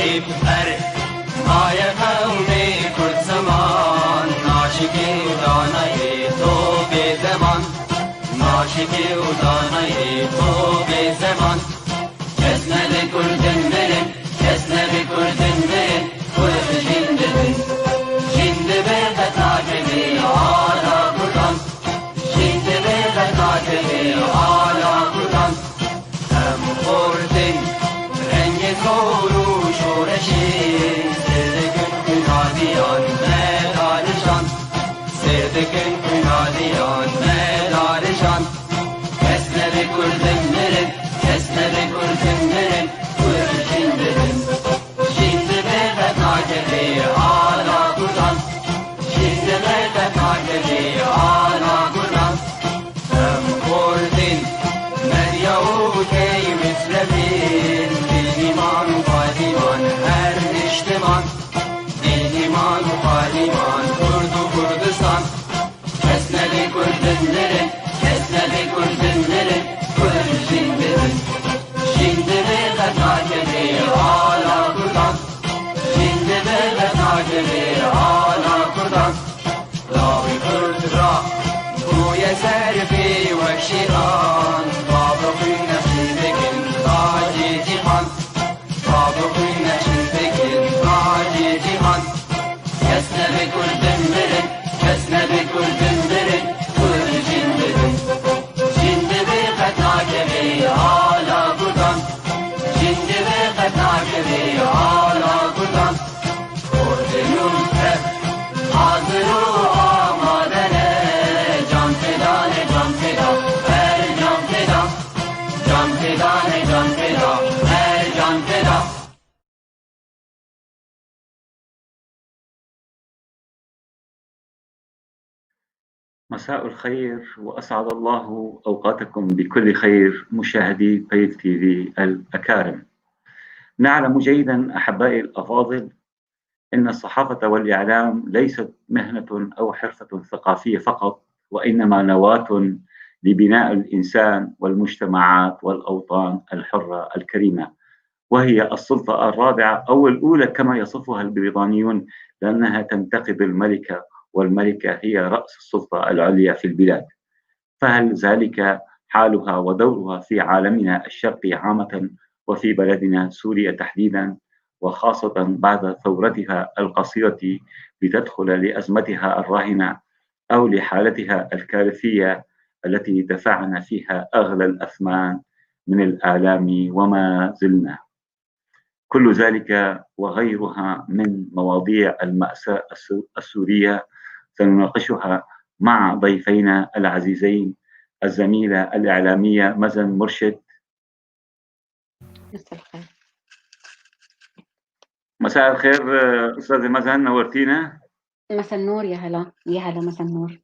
هر مایه قوم کرد زمان عاشقی و دانای تو به زمان عاشقی و دانای تو به زمان کس نبی کردن مرن کس نبی کردن مرن کرد جنده بن جنده به قطع کبی آلا کردان جنده به قطع کبی آلا کردان هم خوردن رنگ زور و شورشی سردکن کنادیان مدارشان سردکن کنادیان مدارشان کس نبی کردن مرن کس نبی کردن مرن کرد جنده بن جنده به قطع کبی آلا کردان جنده به قطع کبی آلا کردان هم خوردن مریا و کی مثل بین دین ایمان و پالیمان هر نشتمان دین ایمان و پالیمان کرد و کردستان کس نبی کردن نره کس نبی کردن نره کرد جنده بن جنده به قطع کبی آلا کردان جنده به قطع کبی آلا کردان لاوی کرد را بوی سرفی و شیران بابا نشین بکن تاج جیهان بابا نشین بکن تاج جیهان کس نبی کردن مرن کس نبی کردن مرن کرد جنده بن جنده به قطع کبی آلا کردان جنده به قطع کبی آلا کردان کردنون هف حاضر و آماده جان فدان جان فدا هر جان فدا جان فدان جان فدا هر جان فدا. مساء الخير وأسعد الله أوقاتكم بكل خير مشاهدي بيف تي في الأكارم. نعلم جيدا أحبائي الأفاضل أن الصحافة والإعلام ليست مهنة أو حرفة ثقافية فقط، وإنما نواة لبناء الإنسان والمجتمعات والأوطان الحرة الكريمة، وهي السلطة الرابعة أو الأولى كما يصفها البريطانيون، لأنها تنتخب الملكة، والملكة هي رأس السلطة العليا في البلاد. فهل ذلك حالها ودورها في عالمنا الشرقي عامة وفي بلدنا سوريا تحديدا، وخاصة بعد ثورتها القصيرة لتدخل لأزمتها الراهنة أو لحالتها الكارثية التي دفعنا فيها أغلى الأثمان من الآلام وما زلنا؟ كل ذلك وغيرها من مواضيع المأساة السورية سنناقشها مع ضيفينا العزيزين الزميلة الإعلامية مزن مرشد. مساء الخير. مساء الخير أستاذة مزن، نورتينا. مساء النور، يا هلا يا هلا، مساء النور.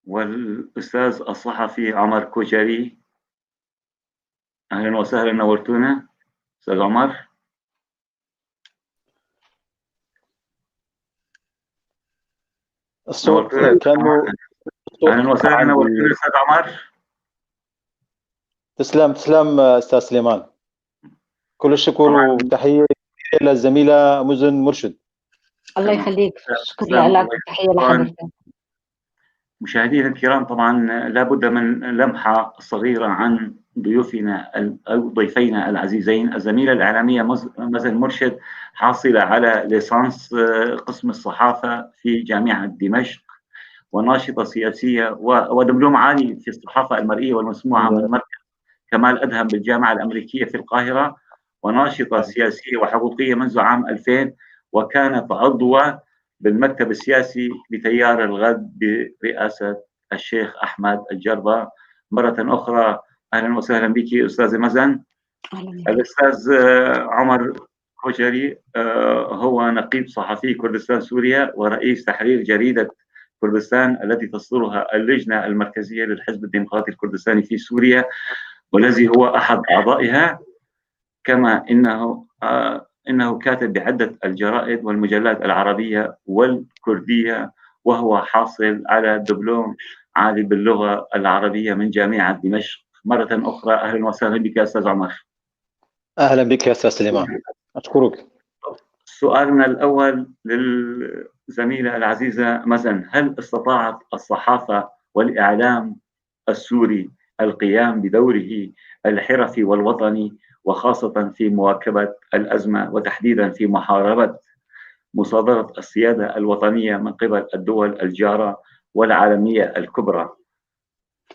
والأستاذ الصحفي عمر كوجري، أهلا وسهلا، نورتونا أستاذ عمر. الصوت نورتونا. كانه أهلا وسهلا، نورتونا أستاذ عمر. تسلم تسلم أستاذ سليمان، كل الشكر وتحية للزميلة مزن مرشد. الله يخليك، شكرا لك وتحية لحضرتك. مشاهدينا الكرام، طبعا لابد من لمحة صغيرة عن ضيوفنا أو ضيفينا العزيزين. الزميلة الإعلامية مزن مرشد حاصلة على ليسانس قسم الصحافة في جامعة دمشق، وناشطة سياسية ودبلوم عالي في الصحافة المرئية والمسموعة من مركز كمال أدهم بالجامعة الأمريكية في القاهرة، وناشطة سياسية وحقوقية منذ عام 2000، وكانت عضوة بالمكتب السياسي لتيار الغد برئاسة الشيخ أحمد الجربا. مرة أخرى أهلا وسهلا بك أستاذة مزن. أهلا بك. الأستاذ عمر كوجري هو نقيب صحفي كردستان سوريا ورئيس تحرير جريدة كردستان التي تصدرها اللجنة المركزية للحزب الديمقراطي الكردستاني في سوريا، والذي هو أحد أعضائها، كما إنه كاتب بعدة الجرائد والمجلات العربية والكردية، وهو حاصل على دبلوم عالي باللغة العربية من جامعة دمشق. مرة أخرى أهلا وسهلا بك يا أستاذ عمر. أهلا بك يا أستاذ سليمان، أشكرك. سؤالنا الأول للزميلة العزيزة مزن، هل استطاعت الصحافة والإعلام السوري القيام بدوره الحرفي والوطني، وخاصة في مواكبة الأزمة وتحديدا في محاربة مصادرة السيادة الوطنية من قبل الدول الجارة والعالمية الكبرى،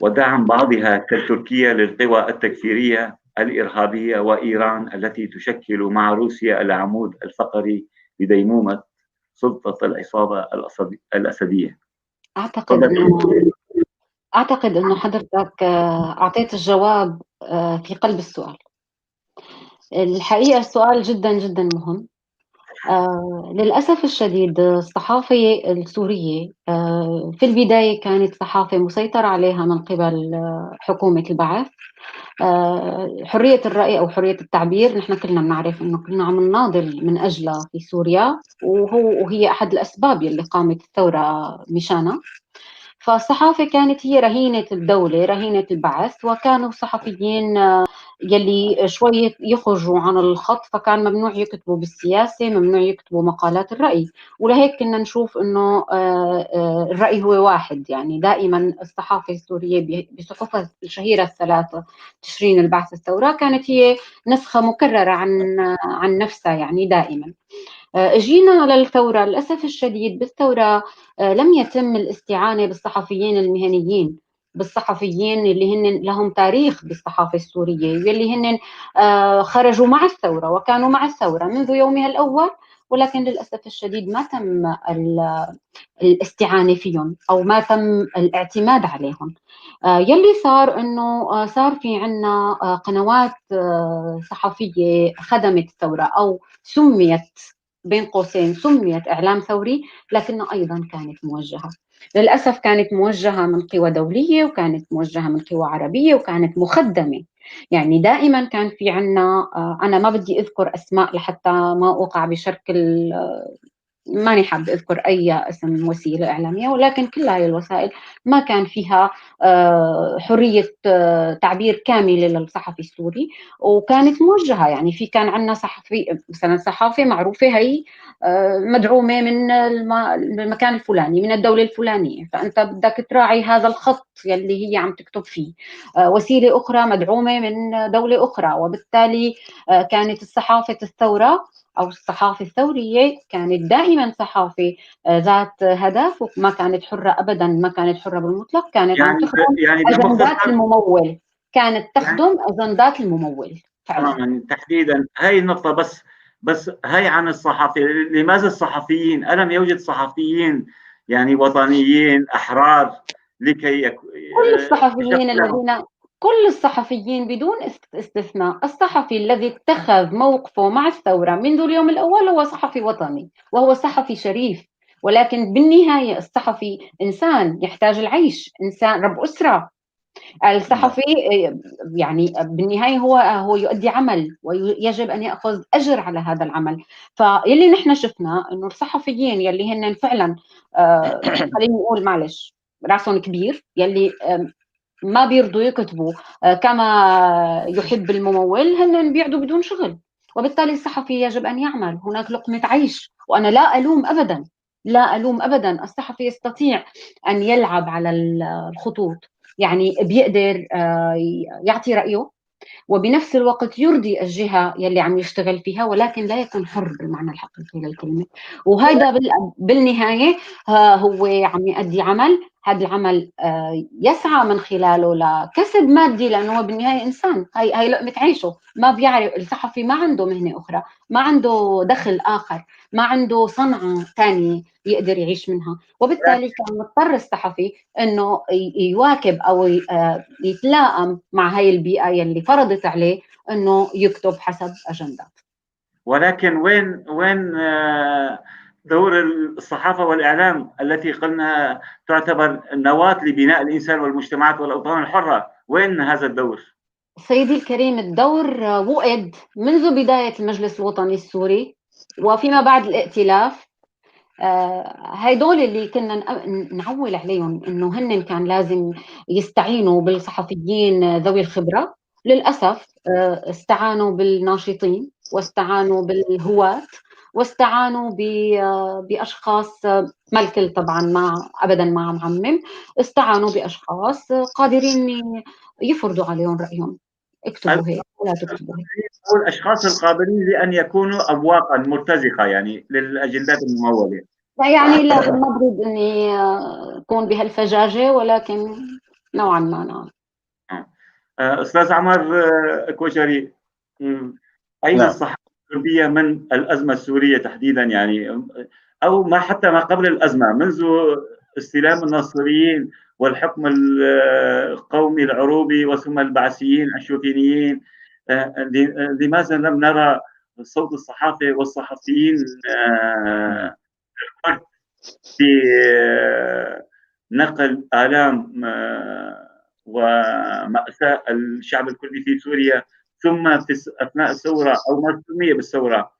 ودعم بعضها كتركيا للقوى التكفيرية الإرهابية وإيران التي تشكل مع روسيا العمود الفقري لديمومة سلطة العصابة الأسدية؟ أعتقد أنه حضرتك أعطيت الجواب في قلب السؤال. الحقيقة السؤال جدا جدا مهم. للأسف الشديد الصحافة السورية في البداية كانت صحافة مسيطر عليها من قبل حكومة البعث. حرية الرأي أو حرية التعبير نحن كلنا بنعرف أنه كنا عم نناضل من أجلها في سوريا، وهي أحد الأسباب اللي قامت الثورة مشانها. فالصحافة كانت هي رهينة الدولة، رهينة البعث، وكانوا الصحفيين يلي شوي يخرجوا عن الخط، فكان ممنوع يكتبوا بالسياسة، ممنوع يكتبوا مقالات الرأي. ولهيك كنا نشوف إنه الرأي هو واحد. يعني دائما الصحافة السورية بصحفها الشهيرة الثلاثة، تشرين، البعث، الثورة، كانت هي نسخة مكررة عن نفسها يعني دائما. اجينا للثورة، للأسف الشديد بالثورة لم يتم الاستعانة بالصحفيين المهنيين، بالصحفيين اللي هن لهم تاريخ بالصحافة السورية، واللي هن خرجوا مع الثورة وكانوا مع الثورة منذ يومها الأول، ولكن للأسف الشديد ما تم الاستعانة فيهم أو ما تم الاعتماد عليهم. يلي صار إنه صار في عنا قنوات صحفية خدمت الثورة أو سميت بين قوسين سميت إعلام ثوري، لكنها أيضا كانت موجهة. للأسف كانت موجهة من قوى دولية، وكانت موجهة من قوى عربية، وكانت مخدمة. يعني دائما كان في عنا، أنا ما بدي أذكر أسماء لحتى ما أوقع بشرك، ماني حابة أذكر أي اسم وسيلة إعلامية، ولكن كل هاي الوسائل ما كان فيها حرية تعبير كاملة للصحفي السوري، وكانت موجهة. يعني في كان عندنا صحفي مثلا، صحافة معروفة هي مدعومة من المكان الفلاني، من الدولة الفلانية، فأنت بدك تراعي هذا الخط يلي هي عم تكتب فيه. وسيلة أخرى مدعومة من دولة أخرى، وبالتالي كانت الصحافة الثورة أو الصحافة الثورية كانت دائما صحافة ذات هدف، وما كانت حرة أبدا، ما كانت حرة بالمطلق، كانت يعني تخدم يعني أجندات الممول، كانت تخدم أجندات الممول فعلا. يعني تحديدا هاي النقطة، بس هاي عن الصحافة. لماذا الصحفيين؟ ألم يوجد صحفيين يعني وطنيين أحرار لكي كل الصحفيين الذين، كل الصحفيين بدون استثناء، الصحفي الذي اتخذ موقفه مع الثورة منذ اليوم الأول هو صحفي وطني وهو صحفي شريف، ولكن بالنهاية الصحفي إنسان يحتاج العيش، إنسان رب أسرة. الصحفي يعني بالنهاية هو يؤدي عمل ويجب أن يأخذ أجر على هذا العمل. فيلي نحن شفنا إنه الصحفيين يلي هن فعلا خلينا نقول معلش راسهم كبير، يلي ما بيرضوا يكتبوا كما يحب الممول، هن بيعدوا بدون شغل، وبالتالي الصحفي يجب أن يعمل، هناك لقمة عيش. وأنا لا ألوم أبدا، لا ألوم أبدا، الصحفي يستطيع أن يلعب على الخطوط، يعني بيقدر يعطي رأيه وبنفس الوقت يرضي الجهة يلي عم يشتغل فيها، ولكن لا يكون حر بالمعنى الحقيقي للكلمة. وهذا بالنهاية هو عم يؤدي عمل، هذا العمل يسعى من خلاله لكسب مادي، لأنه هو بالنهاية إنسان، هاي لقمة عيشه، ما بيعرف الصحفي، ما عنده مهنة أخرى، ما عنده دخل آخر، ما عنده صنعة ثانية يقدر يعيش منها، وبالتالي كان مضطر الصحفي إنه يواكب أو يتلائم مع هاي البيئة يلي فرضت عليه إنه يكتب حسب أجندات. ولكن وين دور الصحافة والإعلام التي قلنا تعتبر نواة لبناء الإنسان والمجتمعات والأوطان الحرة؟ وين هذا الدور؟ سيدي الكريم، الدور وئد منذ بداية المجلس الوطني السوري وفيما بعد الائتلاف. هيدول اللي كنا نعول عليهم إنه هن كان لازم يستعينوا بالصحفيين ذوي الخبرة، للأسف استعانوا بالناشطين واستعانوا بالهواة واستعانوا بأشخاص، ما الكل طبعا، ما أبدا ما عم عمم، استعانوا بأشخاص قادرين يفرضوا عليهم رأيهم، اكتبوا هيك ولا تكتبوا هيك. الأشخاص القابلين لأن يكونوا أبواقا مرتزقة يعني للأجندات الممولة. لا يعني لا، ما بريد إني أكون بهالفجاجة، ولكن نوعا ما نعم. أستاذ عمر كوشري، أين الصحافة الكردية من الأزمة السورية تحديدا، يعني أو ما حتى ما قبل الأزمة، منذ استلام الناصريين والحكم القومي العروبي وثم البعثيين الشوفينيين، لماذا لم نرى صوت الصحافة والصحفيين في نقل آلام ومأساة الشعب الكردي في سوريا، ثم في أثناء الثورة أو ما سمي بالثورة؟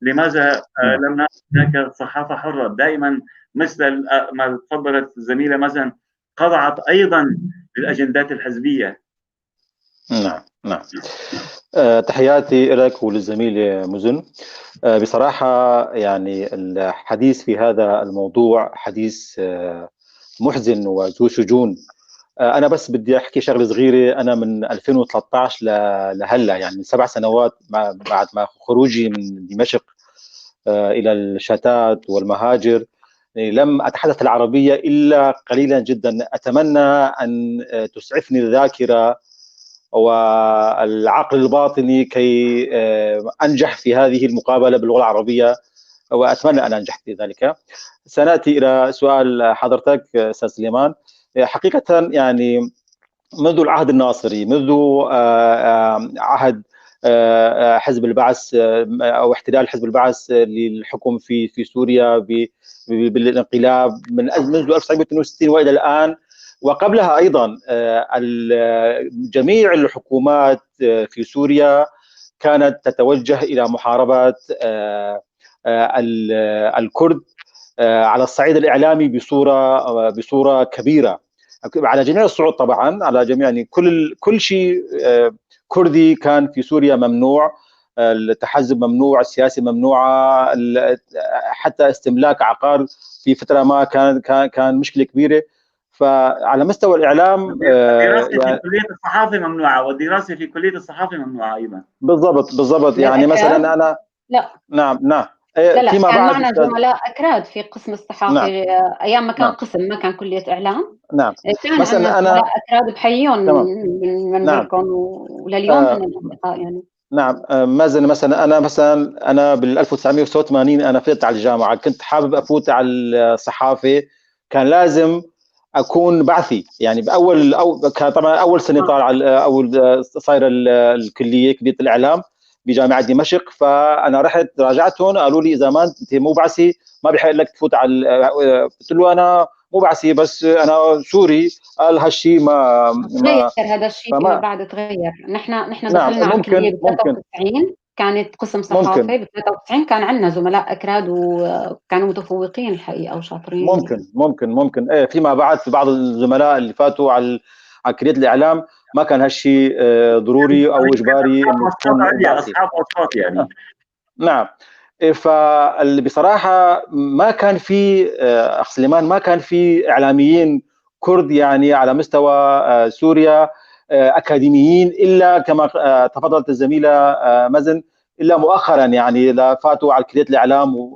لماذا لم نرى هناك صحافة حرة دائما مثل ما تفضلت الزميلة مثلا خضعت أيضا للأجندات الحزبية؟ نعم نعم، تحياتي لك وللزميلة مزن. بصراحة يعني الحديث في هذا الموضوع حديث محزن وذو شجون. أنا بس بدي أحكي شغلة صغيرة. أنا من 2013 لهلا، يعني من 7 سنوات بعد ما خروجي من دمشق إلى الشتات والمهاجر، يعني لم أتحدث العربية إلا قليلا جدا. أتمنى أن تسعفني الذاكرة والعقل الباطني كي أنجح في هذه المقابلة باللغة العربية، وأتمنى أن أنجح في ذلك. سنأتي إلى سؤال حضرتك أستاذ سليمان. حقيقة يعني منذ العهد الناصري، منذ عهد حزب البعث أو احتلال حزب البعث للحكم في سوريا بالانقلاب منذ 1962 وإلى الآن، وقبلها أيضا جميع الحكومات في سوريا كانت تتوجه إلى محاربة الكرد على الصعيد الإعلامي بصورة كبيرة على جميع الصعود طبعا، على جميع يعني كل شيء كردي كان في سوريا ممنوع، التحزب ممنوع، السياسة ممنوعة، حتى استملاك عقار في فترة ما كان مشكلة كبيرة. فعلى مستوى الإعلام الدراسة في كلية الصحافة ممنوعة، والدراسة في كلية الصحافة ممنوعة أيضا. بالضبط بالضبط، يعني مثلا أنا لا نعم نعم لا فيما كان معنا زملاء أكراد في قسم الصحافة. نعم. أيام ما كان نعم. قسم، ما كان كلية إعلام. نعم. كان مثلا أنا أكراد بحيهم من منكم، ولليوم هن أصدقاء يعني. نعم. مازن مثلا أنا بال 1986 أنا فت على الجامعة، كنت حابب أفوت على الصحافة، كان لازم أكون بعثي يعني بأول أو كان طبعا أول سنة طالع أول صايرة الكلية كلية الإعلام بجامعة دمشق، فأنا رحت راجعتهم قالوا لي إذا ما أنت مو بعثي ما بحق لك تفوت على، قلت له أنا مو بعثي بس أنا سوري، قال هالشيء ما تغير هذا الشيء فيما بعد تغير. نحن دخلنا على الكلية ب 93، كانت قسم صحافة ب 93، كان عندنا زملاء أكراد وكانوا متفوقين الحقيقة وشاطرين. ممكن إيه فيما بعد في بعض الزملاء اللي فاتوا على كلية الإعلام ما كان هالشيء ضروري أو إجباري إنه تكون أصحاب أوساط يعني. نعم. فبصراحة ما كان في أخ سليمان، ما كان في إعلاميين كرد يعني على مستوى سوريا أكاديميين إلا كما تفضلت الزميلة مزن، إلا مؤخرا يعني فاتوا على كلية الإعلام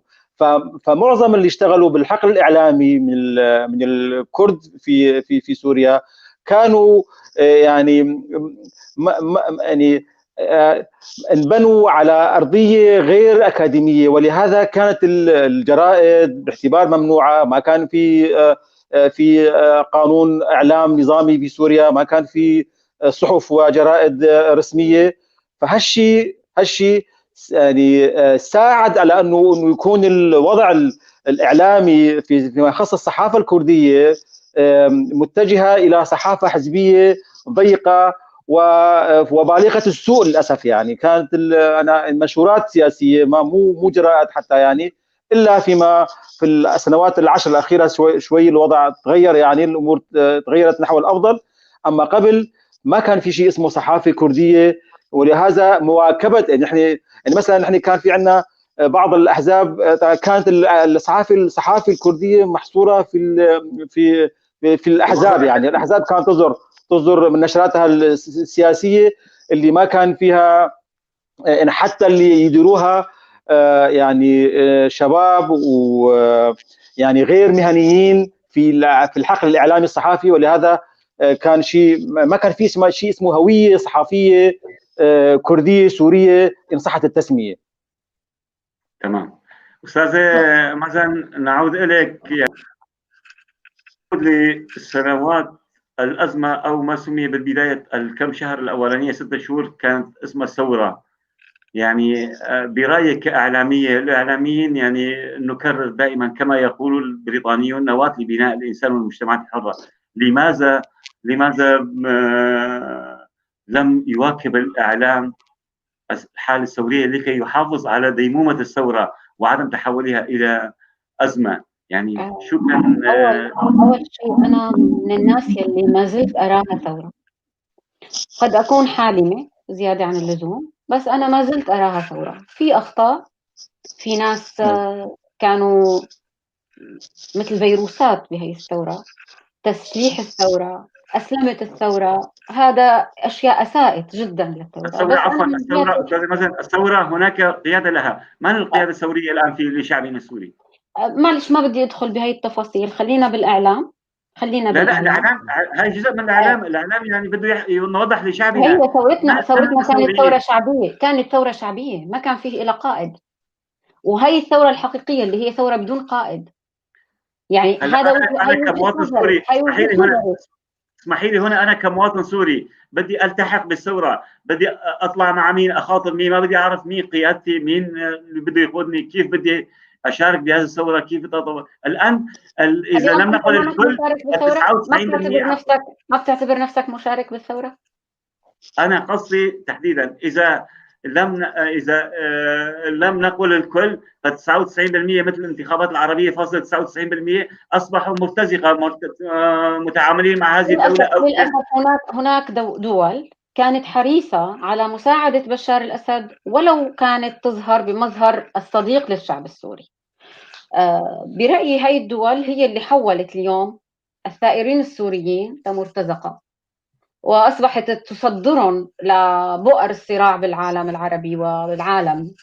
فمعظم اللي اشتغلوا بالحقل الإعلامي من الكرد في في في سوريا كانوا يعني يعني انبنوا على أرضية غير أكاديمية، ولهذا كانت الجرائد باعتبار ممنوعة، ما كان في قانون إعلام نظامي في سوريا، ما كان في صحف وجرائد رسمية. فهالشيء يعني ساعد على انه يكون الوضع الإعلامي فيما يخص الصحافة الكردية متجهة إلى صحافة حزبية ضيقة وبالغة السوء للأسف. يعني كانت أنا المنشورات السياسية ما مو جرائد حتى يعني، إلا فيما في السنوات العشر الأخيرة شوي الوضع تغير، يعني الأمور تغيرت نحو الأفضل. أما قبل ما كان في شيء اسمه صحافة كردية، ولهذا مواكبة يعني نحن يعني مثلا نحن كان في عندنا بعض الاحزاب كانت الصحافة الكردية محصورة في في في الاحزاب، يعني الاحزاب كانت تصدر من نشراتها السياسية اللي ما كان فيها حتى اللي يديروها يعني شباب ويعني غير مهنيين في الحقل الاعلامي الصحافي، ولهذا كان شيء ما كان في شيء اسمه هوية صحافيه كرديه سورية ان صحت التسمية. تمام. استاذه مازن، نعود اليك لسنوات الازمة او ما سمي بالبداية الكم شهر الاولانية 6 شهور كانت اسمها الثورة. يعني برايك كاعلاميه، الاعلاميين يعني نكرر دائما كما يقول البريطانيون نواه لبناء الانسان والمجتمعات الحرة، لماذا لم يواكب الاعلام الحالة الثورية لكي يحافظ على ديمومه الثورة وعدم تحولها الى ازمة؟ يعني شو كان اول شيء انا من الناس يلي ما زلت اراها ثورة. قد اكون حالمة زيادة عن اللزوم، بس انا ما زلت اراها ثورة. في اخطاء، في ناس كانوا مثل فيروسات بهي الثورة، تسليح الثورة، أسلمت الثورة، هذا أشياء أساءت جدا للثورة. الثورة عفوا الثورة أستاذ مازن، الثورة هناك قيادة لها، من القيادة الثورية الآن في لشعبنا السوري؟ معلش ما بدي أدخل بهي التفاصيل، خلينا بالإعلام. خلينا لا لا الإعلام هاي جزء من الإعلام، الإعلام يعني بده نوضح لشعبنا. هي ثورتنا كانت ثورة شعبية، كانت ثورة شعبية، ما كان فيه إلى قائد. وهي الثورة الحقيقية اللي هي ثورة بدون قائد. يعني هذا أنا كمواطن سوري، اسمحي لي هنا، أنا كمواطن سوري بدي ألتحق بالثورة، بدي أطلع مع مين، أخاطب مين، ما بدي أعرف مين قيادتي، مين اللي بده يقودني، كيف بدي أشارك بهذه الثورة، كيف تطور. الآن إذا لم نقل الكل 99%. ما بتعتبر نفسك مشارك بالثورة؟ أنا قصدي تحديدا إذا لم نقل الكل ف 99% مثل الانتخابات العربية فاصلة 99% اصبحوا مرتزقة متعاملين مع هذه الدولة. للاسف هناك دول كانت حريصة على مساعدة بشار الاسد ولو كانت تظهر بمظهر الصديق للشعب السوري. برايي هاي الدول هي اللي حولت اليوم الثائرين السوريين لمرتزقه، وأصبحت تصدرهم لبؤر الصراع بالعالم العربي وبالعالم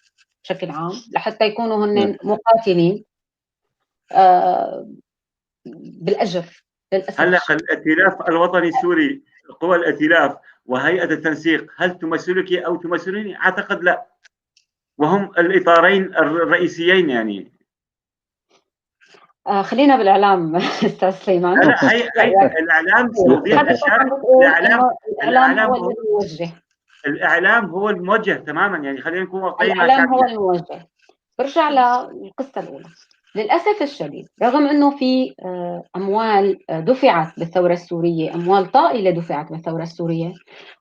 بشكل عام لحتى يكونوا هن مقاتلين بالأجر. للأسف هلا الائتلاف الوطني السوري، قوى الائتلاف وهيئة التنسيق، هل تمثلك أو تمثلني؟ أعتقد لا، وهم الإطارين الرئيسيين يعني. خلينا بالإعلام أستاذ سليمان. لا هي الإعلام الإعلام هو الموجه. الإعلام هو الموجه تماما، يعني خلينا نكون واقعيين. الإعلام هو الموجه. برجع للقصة الأولى. للأسف الشديد رغم أنه في أموال دفعت بالثورة السورية، أموال طائلة دفعت بالثورة السورية،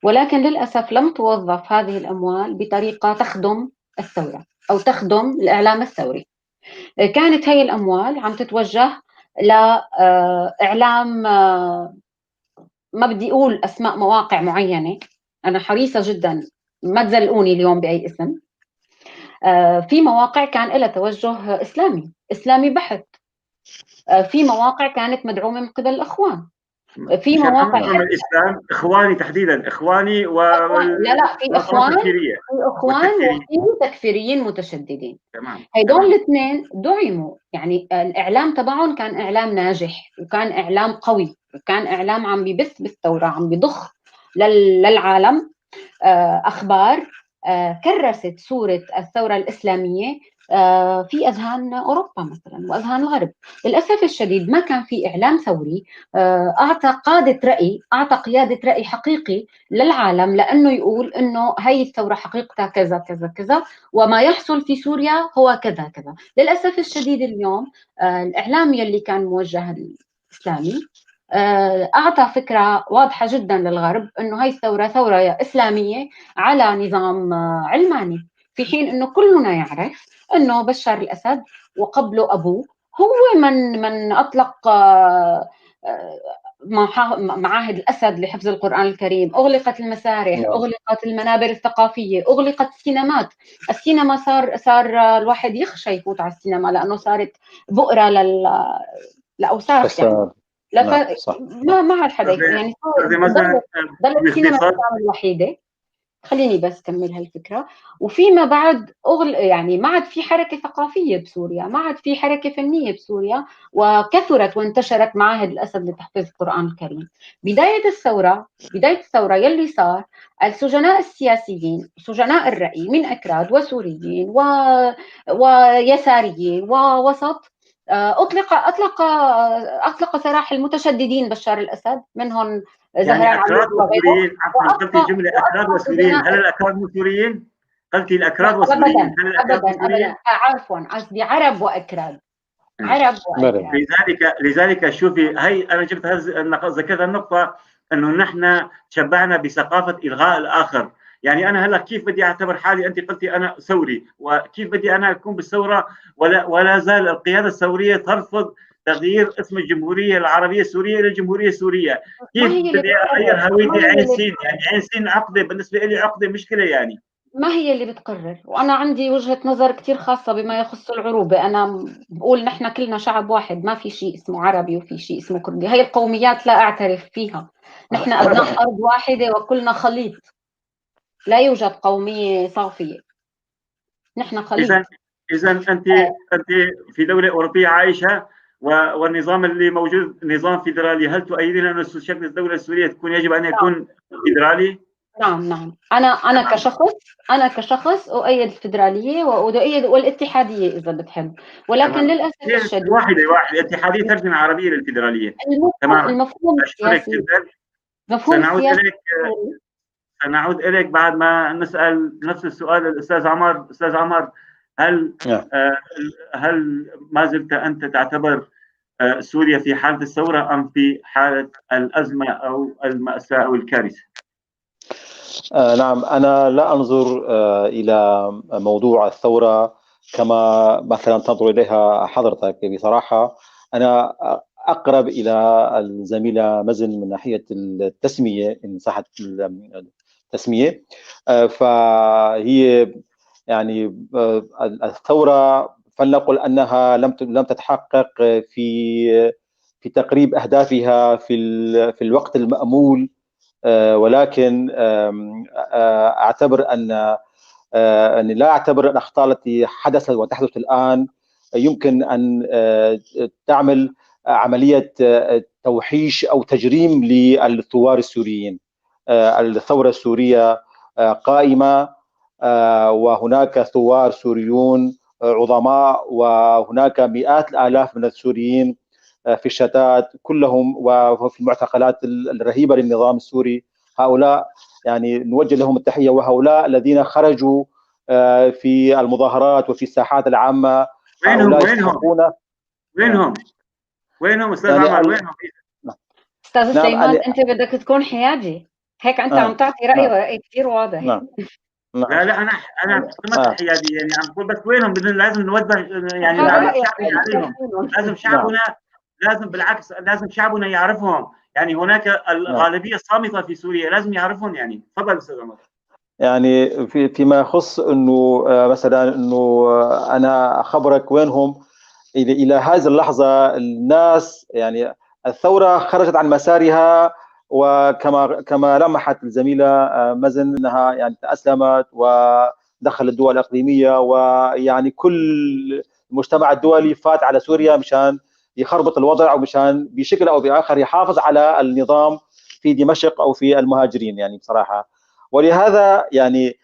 ولكن للأسف لم توظف هذه الأموال بطريقة تخدم الثورة أو تخدم الإعلام الثوري. كانت هي الأموال عم تتوجه لإعلام، ما بدي أقول أسماء مواقع معينة، أنا حريصة جدا ما تزلقوني اليوم بأي اسم. في مواقع كان لها توجه إسلامي، إسلامي بحت. في مواقع كانت مدعومة من قبل الإخوان. في مواقع الإسلام إخواني تحديدا، إخواني و لا لا في إخوان، في إخوان وفي تكفيريين متشددين. تمام. هيدول الاثنين دعموا، يعني الإعلام تبعهم كان إعلام ناجح وكان إعلام قوي وكان إعلام عم ببث بالثورة، عم بضخ للعالم أخبار كرست صورة الثورة الإسلامية في أذهان أوروبا مثلا وأذهان الغرب. للأسف الشديد ما كان في إعلام ثوري أعطى قادة رأي، أعطى قيادة رأي حقيقي للعالم، لأنه يقول أنه هاي الثورة حقيقتها كذا كذا كذا وما يحصل في سوريا هو كذا كذا. للأسف الشديد اليوم الإعلام يلي كان موجه الإسلامي أعطى فكرة واضحة جدا للغرب أنه هاي الثورة ثورة إسلامية على نظام علماني، في حين أنه كلنا يعرف أنه بشار الأسد وقبله أبوه هو من أطلق معاهد الأسد لحفظ القرآن الكريم. أغلقت المسارح، أغلقت المنابر الثقافية، أغلقت السينمات. السينما صار الواحد يخشى يفوت على السينما لأنه صارت بؤرة لأوساخ يعني. لا، ما عاد حدا يعني ضلت السينما الوحيدة. خليني بس كمل هالفكرة. وفيما بعد يعني ما عاد في حركة ثقافية بسوريا، ما عاد في حركة فنية بسوريا، وكثرت وانتشرت معاهد الأسد لتحفيظ القرآن الكريم. بداية الثورة يلي صار السجناء السياسيين، سجناء الرأي من أكراد وسوريين ويساريين ووسط، أطلق سراح المتشددين بشار الأسد، منهم زهران. يعني أكراد وسوريين، عفوا قلتي جملة أكراد وسوريين، هل الأكراد مو سوريين؟ قلتي الأكراد وسوريين، هل الأكراد أبداً أبداً، عفوا قصدي عرب وأكراد، عرب وأكراد. لذلك شوفي، هي أنا جبت ذكرت النقطة إنه نحن تشبعنا بثقافة إلغاء الآخر. يعني أنا هلا كيف بدي أعتبر حالي، أنت قلتي أنا ثوري، وكيف بدي أنا أكون بالثورة ولا زال القيادة الثورية ترفض تغيير اسم الجمهورية العربية السورية إلى الجمهورية السورية؟ كيف بدي أغير هويتي عين سين؟ يعني عين سين عقدة بالنسبة لي، عقدة مشكلة يعني. ما هي اللي بتقرر؟ وأنا عندي وجهة نظر كتير خاصة بما يخص العروبة. أنا بقول نحن كلنا شعب واحد، ما في شيء اسمه عربي وفي شيء اسمه كردي، هي القوميات لا أعترف فيها. نحن أبناء أرض واحدة وكلنا خليط، لا يوجد قومية صافية، نحن خليط. إذا أنت في دولة أوروبية عايشة والنظام اللي موجود نظام فيدرالي، هل تؤيدين أن شكل الدولة السورية تكون يجب أن يكون فيدرالي؟ نعم، أنا كشخص أؤيد الفيدرالية وأؤيد والاتحادية إذا بتحب، ولكن للأسف الشديد واحدة الاتحادية ترجمة عربية للفيدرالية. تمام. المفهوم السياسي، سنعود إليك بعد ما نسأل نفس السؤال للأستاذ عمر. أستاذ عمر، هل هل ما زلت أنت تعتبر سوريا في حالة الثورة أم في حالة الأزمة أو المأساة أو الكارثة؟ نعم، أنا لا أنظر إلى موضوع الثورة كما مثلا تنظر إليها حضرتك. بصراحة أنا أقرب إلى الزميلة مزن من ناحية التسمية، إن صحت التسمية، فهي يعني الثورة فلنقل أنها لم تتحقق في تقريب أهدافها في الوقت المأمول، ولكن أعتبر أن لا أعتبر الأخطاء التي حدثت وتحدث الآن يمكن أن تعمل عملية توحيش أو تجريم للثوار السوريين. الثورة السورية قائمة، وهناك ثوار سوريون عظماء، وهناك مئات الآلاف من السوريين في الشتات كلهم وفي المعتقلات الرهيبة للنظام السوري. هؤلاء يعني نوجه لهم التحية، وهؤلاء الذين خرجوا في المظاهرات وفي الساحات العامة. وينهم وينهم أستاذ يعني عمر، وينهم؟ أستاذ سليمان، أنت بدك تكون حيادي هيك، أنت عم تعطي رأي ورأي كثير واضح. نعم. لا لا، انا قمة الحيادية يعني، عم بقول بس وينهم؟ بدنا لازم نوجه يعني عليهم، لازم شعبنا، لازم بالعكس لازم شعبنا يعرفهم. يعني هناك الغالبية الصامته في سوريا لازم يعرفهم يعني. تفضل استاذ عمر. يعني فيما يخص انه مثلا انه انا اخبرك وينهم، الى هذه اللحظة الناس يعني الثورة خرجت عن مسارها، وكما لمحت الزميلة مزن انها يعني تاسلمت ودخلت الدول الاقليمية، ويعني كل المجتمع الدولي فات على سوريا مشان يخربط الوضع ومشان بشكل او باخر يحافظ على النظام في دمشق او في المهاجرين يعني بصراحة. ولهذا يعني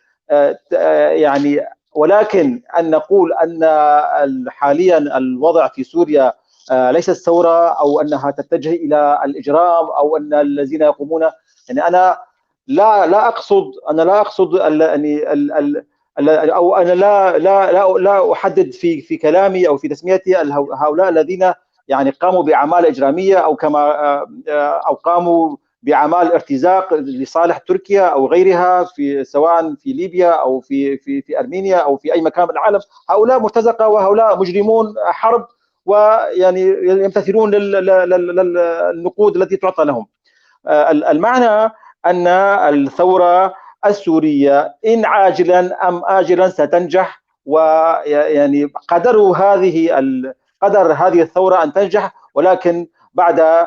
ولكن ان نقول ان حاليا الوضع في سوريا ليست ثورة او انها تتجه الى الاجرام او ان الذين يقومون، يعني انا لا اقصد، انا لا اقصد يعني او انا لا لا لا لا احدد في كلامي او في تسميتي هؤلاء الذين يعني قاموا باعمال اجراميه او كما او قاموا باعمال ارتزاق لصالح تركيا او غيرها، في سواء في ليبيا او في في في ارمينيا او في اي مكان من العالم. هؤلاء مرتزقة وهؤلاء مجرمون حرب، ويعني يمتثلون للنقود التي تعطى لهم. المعنى أن الثورة السورية إن عاجلا أم آجلا ستنجح، ويعني قدر هذه الثورة أن تنجح، ولكن بعد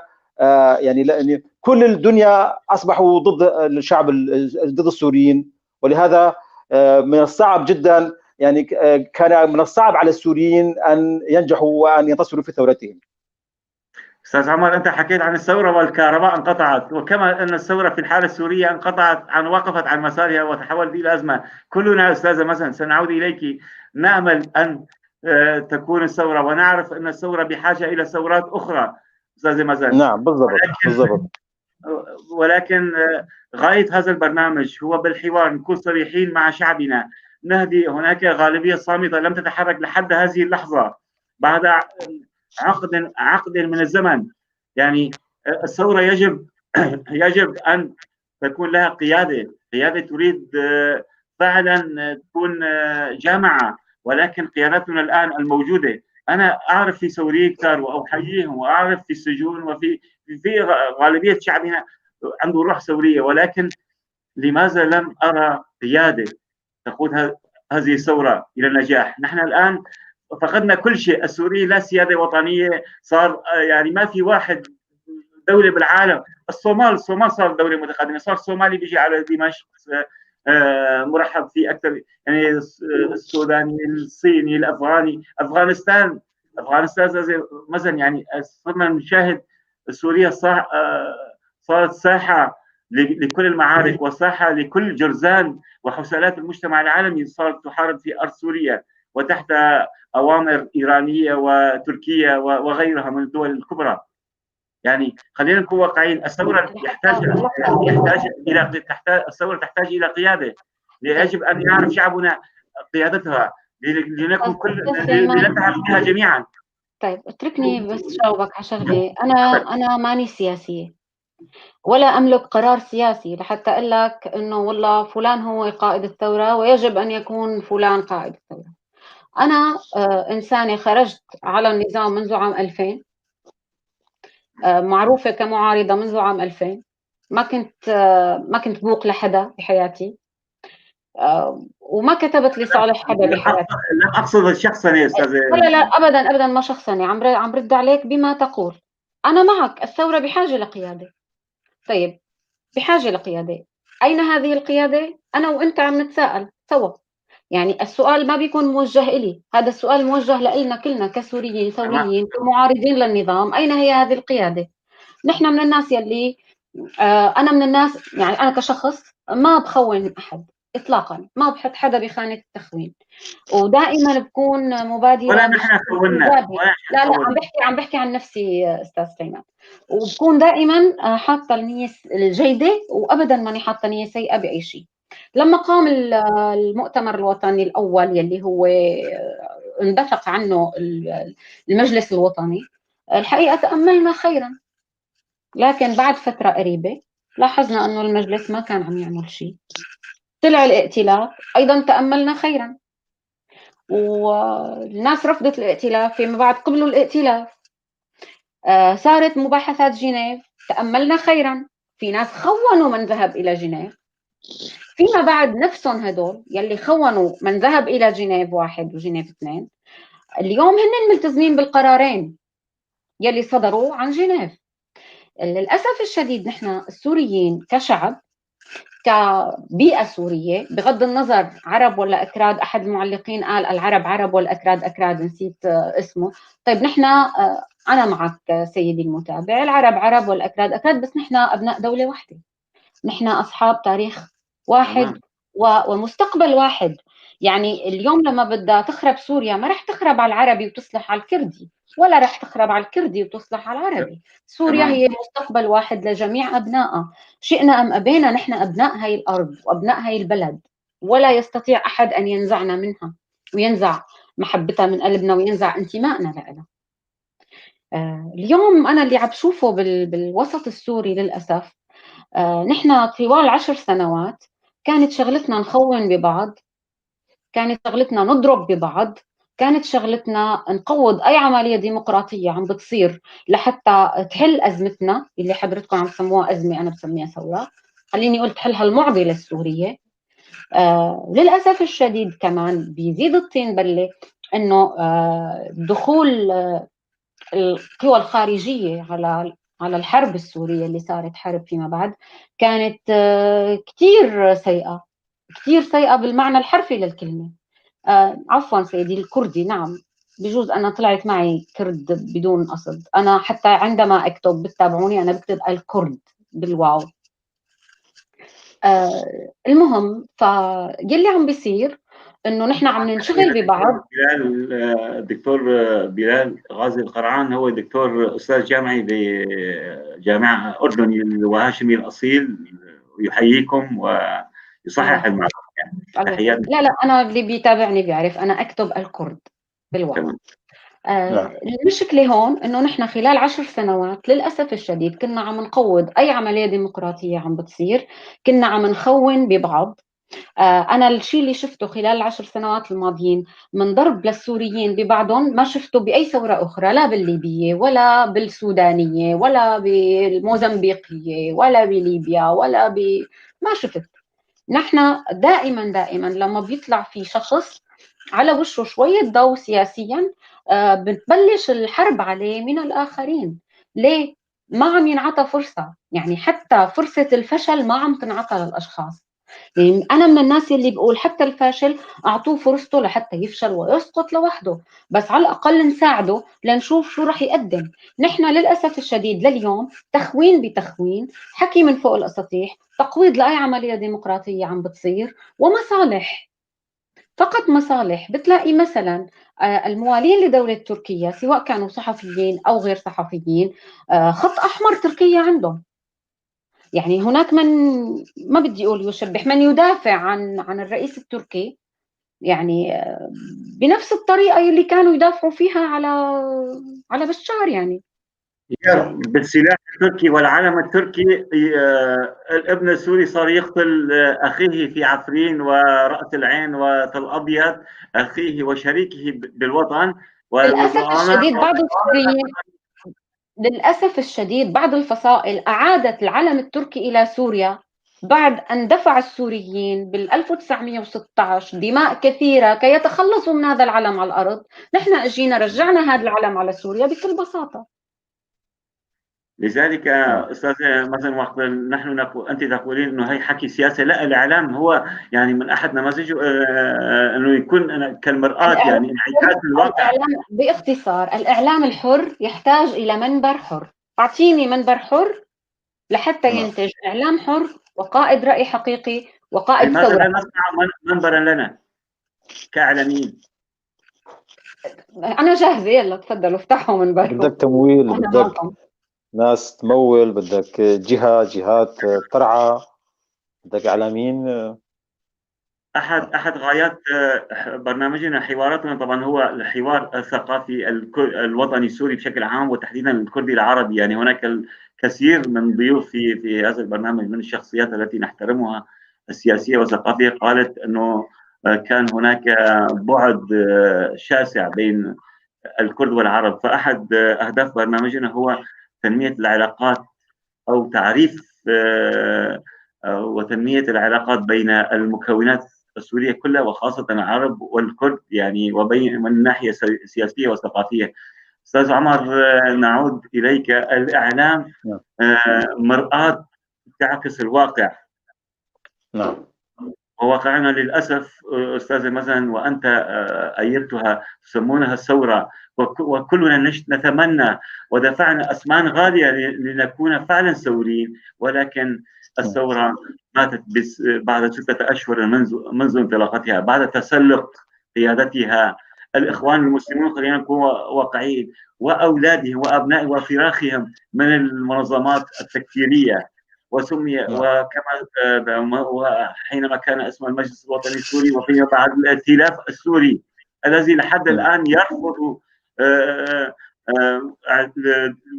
يعني كل الدنيا أصبحوا ضد الشعب، ضد السوريين، ولهذا من الصعب جدا، يعني كان من الصعب على السوريين أن ينجحوا وأن ينتصروا في ثورتهم. أستاذ عمر، أنت حكيت عن الثورة والكهرباء انقطعت، وكما أن الثورة في الحالة السورية انقطعت عن وقفت عن مسارها وتحولت إلى أزمة. كلنا أستاذة مثلا سنعود إليك، نأمل أن تكون الثورة، ونعرف أن الثورة بحاجة إلى ثورات أخرى أستاذة مازن. نعم بالضبط بالضبط. ولكن غاية هذا البرنامج هو بالحوار، نكون صريحين مع شعبنا، نهدي. هناك غالبية صامتة لم تتحرك لحد هذه اللحظة بعد عقد من الزمن. يعني الثورة يجب أن تكون لها قيادة تريد فعلا تكون جامعة، ولكن قيادتنا الآن الموجودة، أنا أعرف في سوريين كثار وأحييهم، وأعرف في السجون وفي في غالبية شعبنا عنده روح ثورية، ولكن لماذا لم أرى قيادة تقود هذه الثورة إلى النجاح؟ نحن الآن فقدنا كل شيء. السوري لا سيادة وطنية، صار يعني ما في واحد دولة بالعالم. الصومال صار دولة متقدمة، صار الصومالي بيجي على دمشق مرحب فيه أكثر، يعني السوداني، الصيني، الأفغاني. أفغانستان مثلا، يعني صرنا نشاهد سوريا صارت ساحة لكل المعارك وساحة لكل جرزان وحسالات المجتمع العالمي، صارت تحارب في أرض سوريا وتحت أوامر إيرانية وتركية وغيرها من الدول الكبرى. يعني خلينا نكون واقعيين، الثورة يحتاج إلى الثورة تحتاج إلى قيادة، يجب أن يعرف شعبنا قيادتها لنكون كل لنتعب بها جميعا. طيب اتركني بس جاوبك على شغلة. أنا ماني سياسية ولا أملك قرار سياسي لحتى أقول لك إنه والله فلان هو قائد الثورة ويجب أن يكون فلان قائد الثورة. أنا إنسانة خرجت على النظام منذ عام 2000، معروفة كمعارضة منذ عام 2000، ما كنت بوق لحدا بحياتي، وما كتبت لصالح حدا بحياتي. لا أقصد الشخصنة يا أستاذ. لا لا أبدا أبدا ما شخصنة، عم رد عليك بما تقول. أنا معك، الثورة بحاجة لقيادة. طيب بحاجة لقيادة، أين هذه القيادة؟ أنا وأنت عم نتساءل سوا. يعني السؤال ما بيكون موجه إلي، هذا السؤال موجه لإلنا كلنا كسوريين ثوريين كمعارضين للنظام. أين هي هذه القيادة؟ نحن من الناس يلي أنا من الناس، يعني أنا كشخص ما بخون أحد إطلاقا، ما بحط حدا بخانة التخوين، ودائما بكون مبادرة. ولا نحن خونا، لا لا عم بحكي عن نفسي أستاذ سليمان، وبكون دائما حاطة النية الجيدة، وأبدا ماني حاطة نية سيئة بأي شيء. لما قام المؤتمر الوطني الأول يلي هو انبثق عنه المجلس الوطني، الحقيقة تأملنا خيرا، لكن بعد فترة قريبة لاحظنا أنه المجلس ما كان عم يعمل شيء. طلع الائتلاف، أيضا تأملنا خيرا، والناس رفضت الائتلاف، فيما بعد قبلوا الائتلاف. صارت مباحثات جنيف، تأملنا خيرا، في ناس خونوا من ذهب إلى جنيف. فيما بعد نفسهم هدول يلي خونوا من ذهب إلى جنيف 1 وجنيف 2، اليوم هن ملتزمين بالقرارين يلي صدروا عن جنيف. للأسف الشديد نحن السوريين كشعب، كبيئة سورية، بغض النظر عرب ولا أكراد، أحد المعلقين قال العرب عرب والأكراد أكراد، نسيت اسمه. طيب نحن، أنا معك سيدي المتابع، العرب عرب والأكراد أكراد، بس نحن أبناء دولة واحدة، نحن أصحاب تاريخ واحد ومستقبل واحد. يعني اليوم لما بدها تخرب سوريا ما رح تخرب على العربي وتصلح على الكردي، ولا رح تخرب على الكردي وتصلح على العربي. سوريا هي مستقبل واحد لجميع أبنائها، شئنا أم أبينا نحن أبناء هاي الأرض وأبناء هاي البلد، ولا يستطيع أحد أن ينزعنا منها وينزع محبتها من قلبنا وينزع انتمائنا لها. اليوم أنا اللي عم بشوفه بالوسط السوري للأسف، نحن طوال 10 سنوات كانت شغلتنا نخون ببعض، كانت شغلتنا نضرب ببعض، كانت شغلتنا نقوض أي عملية ديمقراطية عم بتصير لحتى تحل أزمتنا اللي حضرتكم عم تسموها أزمة، أنا بسميها ثورة، خليني أقول تحل هالمعضلة السورية. للأسف الشديد كمان بيزيد الطين بلة إنه دخول القوى الخارجية على الحرب السورية اللي صارت حرب فيما بعد كانت كثير سيئة، كثير سيئة بالمعنى الحرفي للكلمة. عفوا سيدي الكردي، نعم بجوز أنا طلعت معي كرد بدون قصد، أنا حتى عندما أكتب بتتابعوني أنا بكتب الكرد بالواو. المهم فيلي عم بيصير إنه نحن عم ننشغل ببعض. بلال، الدكتور بلال غازي القرعان هو دكتور أستاذ جامعي بجامعة أردني وهاشمي الأصيل، يحييكم ويصحح المعلومة. تحياتي. لا أنا اللي بيتابعني بيعرف أنا أكتب الكرد بالواو. المشكلة هون إنه نحن خلال 10 سنوات للأسف الشديد كنا عم نقوض أي عملية ديمقراطية عم بتصير، كنا عم نخون ببعض. أنا الشيء اللي شفته خلال 10 سنوات الماضيين من ضرب للسوريين ببعضهم ما شفته بأي ثورة أخرى، لا بالليبية ولا بالسودانية ولا بالموزمبيقية ولا بليبيا ولا ما شفت. نحن دائما دائما لما بيطلع في شخص على وشه شوية ضوء سياسيا بتبلش الحرب عليه من الآخرين. ليه؟ ما عم ينعطى فرصة، يعني حتى فرصة الفشل ما عم تنعطى للأشخاص. يعني أنا من الناس اللي بقول حتى الفاشل أعطوه فرصته لحتى يفشل ويسقط لوحده، بس على الأقل نساعده لنشوف شو رح يقدم. نحن للأسف الشديد لليوم تخوين بتخوين، حكي من فوق الأساطيح، تقويض لأي عملية ديمقراطية عم بتصير، ومصالح، فقط مصالح. بتلاقي مثلا الموالين لدولة تركيا سواء كانوا صحفيين أو غير صحفيين خط أحمر تركيا عندهم. يعني هناك من ما بدي أقول يشبح، من يدافع عن الرئيس التركي يعني بنفس الطريقة اللي كانوا يدافعوا فيها على بشار. يعني بالسلاح التركي والعلم التركي الابن السوري صار يقتل أخيه في عفرين ورأس العين وتل أبيض، أخيه وشريكه بالوطن. للأسف الشديد بعض السوريين، للأسف الشديد بعض الفصائل أعادت العلم التركي إلى سوريا بعد أن دفع السوريين بال 1916 دماء كثيرة كي يتخلصوا من هذا العلم على الأرض. نحن أجينا رجعنا هذا العلم على سوريا بكل بساطة. لذلك أستاذ مثلا وقت نحن نقول، أنت تقولين أنه هي حكي سياسة، لا، الإعلام هو يعني من أحد نماذجه أنه يكون كالمرآة، يعني انعكاس الواقع. باختصار الإعلام الحر يحتاج إلى منبر حر. أعطيني منبر حر لحتى ينتج إعلام حر وقائد رأي حقيقي وقائد ثورة. لماذا لا نصنع منبرا لنا كإعلاميين؟ أنا جاهزة، يلا تفضلوا افتحوا منبركم. بدك تمويل، بدك ناس تمول، بدك جهات ترعى، بدك إعلاميين. أحد غايات برنامجنا حواراتنا طبعا هو الحوار الثقافي الوطني السوري بشكل عام، وتحديدا الكردي العربي. يعني هناك الكثير من ضيوف في هذا البرنامج من الشخصيات التي نحترمها السياسية والثقافية قالت أنه كان هناك بعد شاسع بين الكرد والعرب. فأحد أهداف برنامجنا هو تنمية العلاقات أو تعريف وتنمية العلاقات بين المكونات السورية كلها، وخاصة العرب والكرد، يعني وبين من ناحية سياسية وثقافية. أستاذ عمر، نعود إليك. الإعلام مرآة تعكس الواقع. نعم. وواقعنا للأسف أستاذ مثلا، وأنت أيدتها، تسمونها الثورة، وكلنا نتمنى ودفعنا أثمان غالية لنكون فعلا ثوريين، ولكن الثورة ماتت بعد 6 أشهر منذ انطلاقتها، بعد تسلق قيادتها الإخوان المسلمون، خلينا نكون واقعيين، وأولادهم وأبنائهم وفراخهم من المنظمات التكفيرية، وسمي وكما وحينما كان اسم المجلس الوطني السوري، وفيما بعد الائتلاف السوري الذي لحد الآن يرفض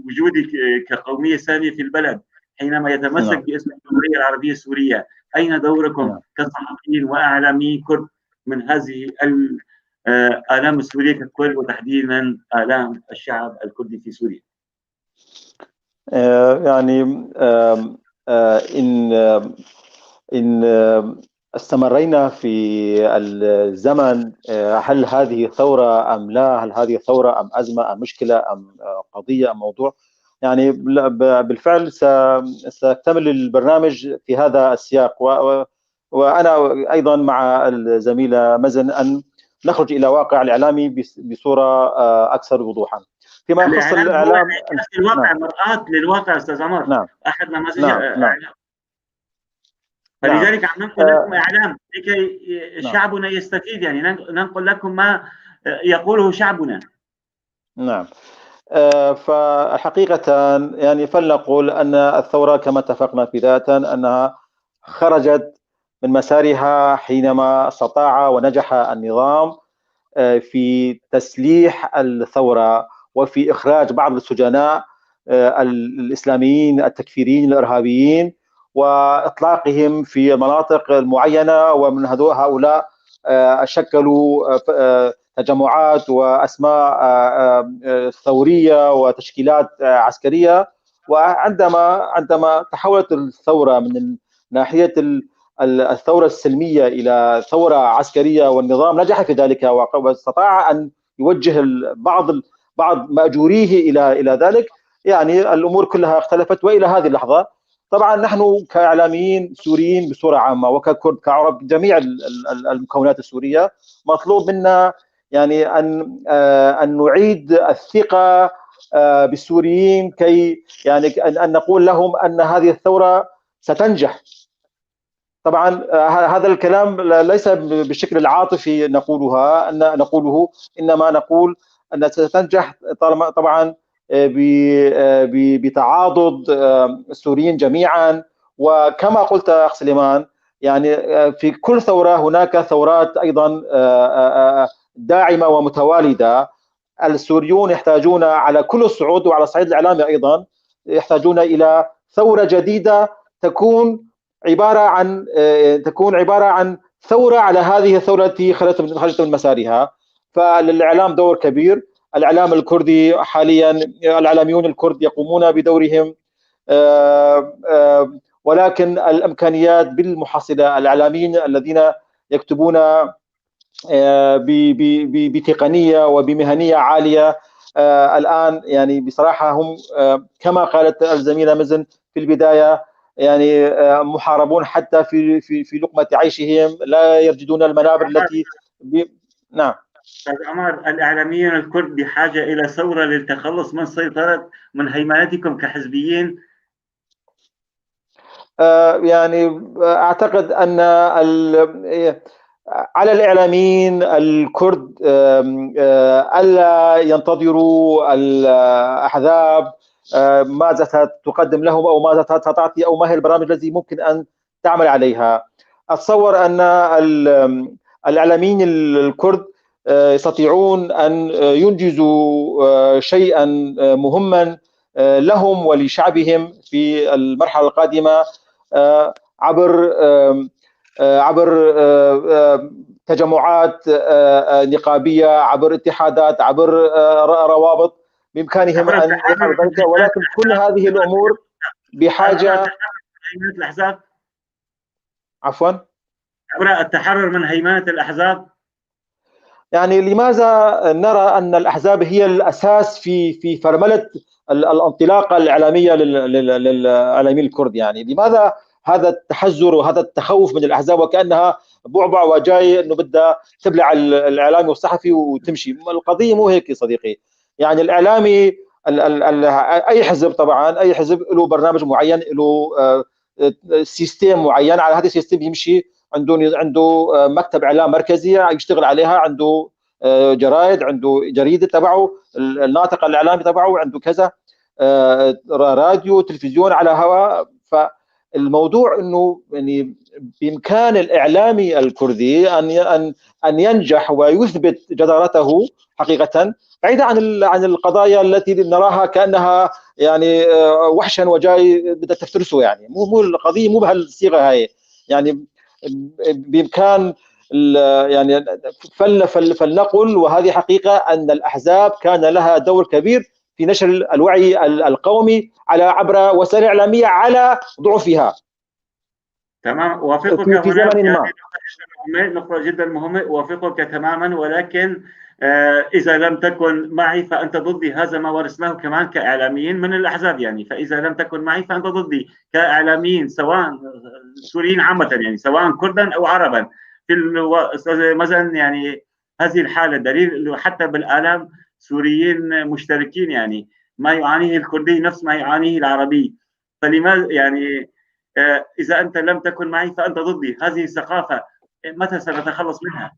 وجودي كقومية ثانية في البلد، حينما يتمسك باسم الجمهورية العربية السورية. أين دوركم كصحفيين وإعلاميين كرد من هذه آلام السورية ككل وتحديدا آلام الشعب الكردي في سوريا؟ يعني إن استمرينا في الزمن، هل هذه ثورة أم لا؟ هل هذه ثورة أم أزمة أم مشكلة أم قضية أم موضوع؟ يعني بالفعل سأكتمل البرنامج في هذا السياق، وأنا أيضا مع الزميلة مزن أن نخرج إلى واقع الإعلامي بصورة أكثر وضوحا فيما يخص الإعلام. الواقع مرآة للواقع أستاذ عمر. نعم. أحد نماذج. نعم. نعم. فلذلك عم ننقل لكم إعلام لكي شعبنا يستفيد، يعني ننقل لكم ما يقوله شعبنا. نعم. فحقيقة يعني فلنقول أن الثورة كما اتفقنا بداية أنها خرجت من مسارها حينما استطاع ونجح النظام في تسليح الثورة وفي إخراج بعض السجناء الإسلاميين التكفيريين الإرهابيين وإطلاقهم في المناطق المعينة، ومن هؤلاء شكلوا تجمعات وأسماء ثورية وتشكيلات عسكرية. وعندما تحولت الثورة من ناحية الثورة السلمية إلى ثورة عسكرية، والنظام نجح في ذلك واستطاع أن يوجه بعض مأجوريه إلى ذلك، يعني الأمور كلها اختلفت. وإلى هذه اللحظة طبعا نحن كإعلاميين سوريين بصورة عامة وككرد كعرب جميع المكونات السورية مطلوب منا يعني أن نعيد الثقة بالسوريين، كي يعني أن نقول لهم أن هذه الثورة ستنجح. طبعا هذا الكلام ليس بالشكل العاطفي نقولها أن نقوله، إنما نقول أن ستنجح طالما طبعا بتعاضد السوريين جميعا. وكما قلت أخ سليمان، يعني في كل ثورة هناك ثورات أيضا داعمة ومتوالدة. السوريون يحتاجون على كل الصعود وعلى الصعيد الإعلامي أيضا يحتاجون إلى ثورة جديدة تكون عبارة عن ثورة على هذه الثورة التي خرجت من مسارها. فللإعلام دور كبير. الإعلام الكردي حاليا، الإعلاميون الكرد يقومون بدورهم، ولكن الإمكانيات بالمحصلة، الإعلاميين الذين يكتبون بتقنية وبمهنية عالية الآن، يعني بصراحة هم كما قالت الزميلة مزن في البداية، يعني محاربون حتى في في في لقمة عيشهم، لا يجدون المنابر التي نعم. أستاذ عمر، الإعلاميون الكرد بحاجة إلى ثورة للتخلص من سيطرة من هيمنتكم كحزبيين. يعني أعتقد أن على الإعلاميين الكرد ألا ينتظروا الأحزاب ماذا ستقدم لهم أو ماذا ستعطي أو ما هي البرامج التي ممكن أن تعمل عليها. أتصور أن الإعلاميين الكرد يستطيعون أن ينجزوا شيئا مهما لهم ولشعبهم في المرحلة القادمة عبر تجمعات نقابية، عبر اتحادات، عبر روابط بإمكانهم أن يفعلوا ذلك. ولكن كل هذه الأمور بحاجة الأحزاب. عفوا، عبر التحرر من هيمنة الأحزاب. يعني لماذا نرى أن الأحزاب هي الأساس في فرملة الانطلاقة الإعلامية للإعلاميين الكرد؟ يعني لماذا هذا التحذر وهذا التخوف من الأحزاب وكأنها بعبع وجاي أنه بدها تبلع الإعلامي والصحفي وتمشي؟ القضية مو هيك يا صديقي. يعني الإعلامي أي حزب، طبعا أي حزب له برنامج معين، له system معين، على هذا ال system يمشي. عنده مكتب اعلام مركزي يشتغل عليها، عنده جرايد، عنده جريده تبعه، الناطق الاعلامي تبعه، عنده كذا، راديو، تلفزيون على هواء. فالموضوع انه يعني بامكان الاعلامي الكردي ان ان ينجح ويثبت جدارته حقيقه، بعيدا عن القضايا التي نراها كانها يعني وحشا وجاي بدها تفترسه. يعني مو القضيه مو بهالصيغه هاي. يعني بامكان يعني فلنقل، وهذه حقيقة، أن الأحزاب كان لها دور كبير في نشر الوعي القومي على عبر وسائل إعلامية على ضعفها. تمام، أوافقك في زمن ما. نقطة جدا مهمة، أوافقك تماما، ولكن إذا لم تكن معي فأنت ضدي. هذا ما ورثناه كمان كإعلاميين من الأحزاب يعني، فإذا لم تكن معي فأنت ضدي كإعلاميين، سواء سوريين عامة يعني، سواء كردا أو عربا. في أستاذ مزن يعني هذه الحالة دليل إنه حتى بالآلام سوريين مشتركين، يعني ما يعانيه الكردي نفس ما يعانيه العربي. فلماذا يعني إذا أنت لم تكن معي فأنت ضدي؟ هذه الثقافة متى سنتخلص منها؟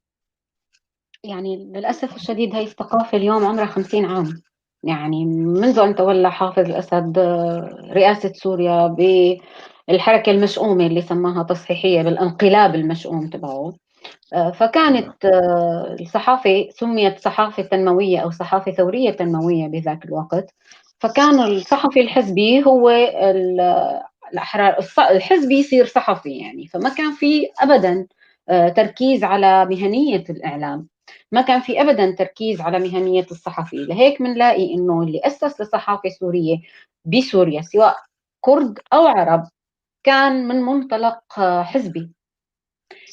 يعني للأسف الشديد هي الثقافة اليوم عمرها 50 عام، يعني منذ أن تولى حافظ الأسد رئاسة سوريا بالحركة المشؤومة اللي سماها تصحيحية بالانقلاب المشؤوم تبعه، فكانت الصحافة سميت صحافة تنموية أو صحافة ثورية تنموية بذاك الوقت. فكان الصحفي الحزبي هو الأحرار، الحزبي يصير صحفي يعني، فما كان في أبدا تركيز على مهنية الإعلام، ما كان في أبدا تركيز على مهنية الصحفي. لهيك منلاقي إنه اللي أسس لصحافة سورية بسوريا سواء كرد أو عرب كان من منطلق حزبي.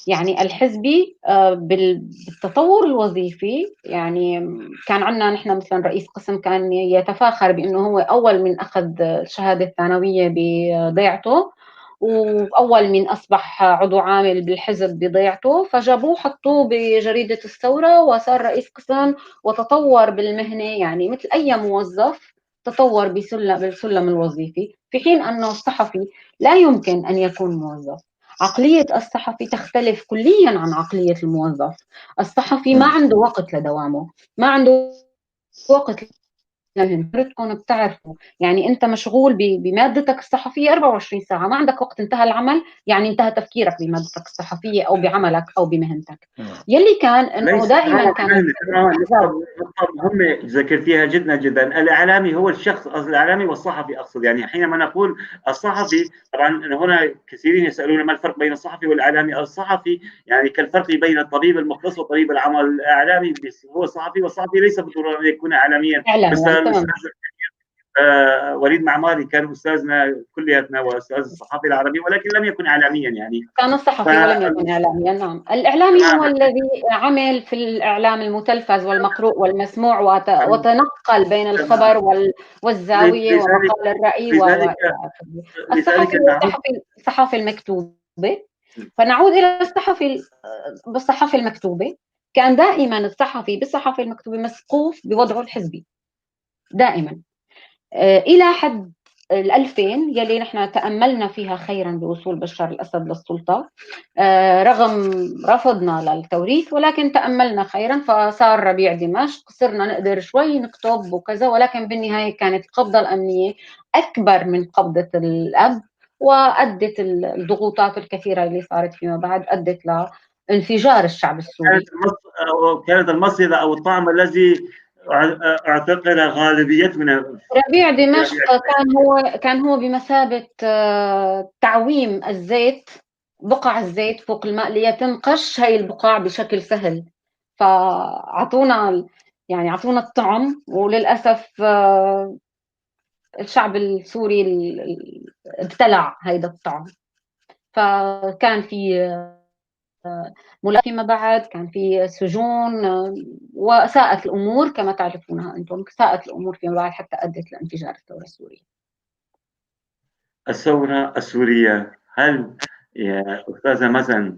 يعني الحزبي بالتطور الوظيفي، يعني كان عندنا نحن مثلا رئيس قسم كان يتفاخر بأنه هو أول من أخذ الشهادة الثانوية بضيعته، وأول من أصبح عضو عامل بالحزب بضيعته، فجابوه حطوه بجريدة الثورة وصار رئيس قسم وتطور بالمهنة، يعني مثل أي موظف تطور بالسلم الوظيفي، في حين أنه الصحفي لا يمكن أن يكون موظف. عقلية الصحفي تختلف كلياً عن عقلية الموظف. الصحفي ما عنده وقت لدوامه، ما عنده وقت لمهنتكم، بتعرفوا يعني أنت مشغول بمادتك الصحفية 24 ساعة، ما عندك وقت، انتهى العمل يعني انتهى تفكيرك بمادتك الصحفية أو بعملك أو بمهنتك. يلي كان أنه دائما كان نقطة مهمة ذكرتيها جدا جدا، الإعلامي هو الشخص، الإعلامي والصحفي أقصد، يعني حينما نقول الصحفي، طبعا هنا كثيرين يسألون ما الفرق بين الصحفي والإعلامي. الصحفي يعني كالفرق بين الطبيب المختص وطبيب العمل، الإعلامي هو الصحفي، والصحفي ليس بالضرورة أن يكون إعلاميا. بس وليد معماري كان أستاذنا كليتنا وأستاذ الصحافي العربي، ولكن لم يكن إعلاميا يعني. كان الصحفي ولم يكن إعلاميا. نعم، الإعلامي هو الذي عمل في الإعلام المتلفز والمقروء والمسموع وتنقل بين الخبر والزاوية ومقال الرأي. الصحفي الصحافة المكتوبة. فنعود إلى الصحفي بالصحافة المكتوبة. كان دائما الصحفي بالصحافة المكتوبة مسقوف بوضعه الحزبي دائما إلى حد 2000 يلي نحن تأملنا فيها خيرا بوصول بشار الأسد للسلطة، رغم رفضنا للتوريث، ولكن تأملنا خيرا، فصار ربيع دمشق، صرنا نقدر شوي نكتب وكذا، ولكن بالنهاية كانت القبضة الأمنية أكبر من قبضة الأب، وأدت الضغوطات الكثيرة اللي صارت فيما بعد أدت لانفجار الشعب السوري. كانت المصيدة أو الطعم الذي اعتقل غالبيتنا. ربيع دمشق كان هو بمثابة تعويم الزيت، بقع الزيت فوق الماء ليتم قش هاي البقع بشكل سهل، فعطونا يعني عطونا الطعم، وللأسف الشعب السوري ابتلع هيدا الطعم. فكان في فيما بعد كان في سجون، وساءت الأمور كما تعرفونها أنتم، ساءت الأمور فيما بعد حتى أدت لانفجار الثورة السورية. الثورة السورية، هل يا أستاذة مزن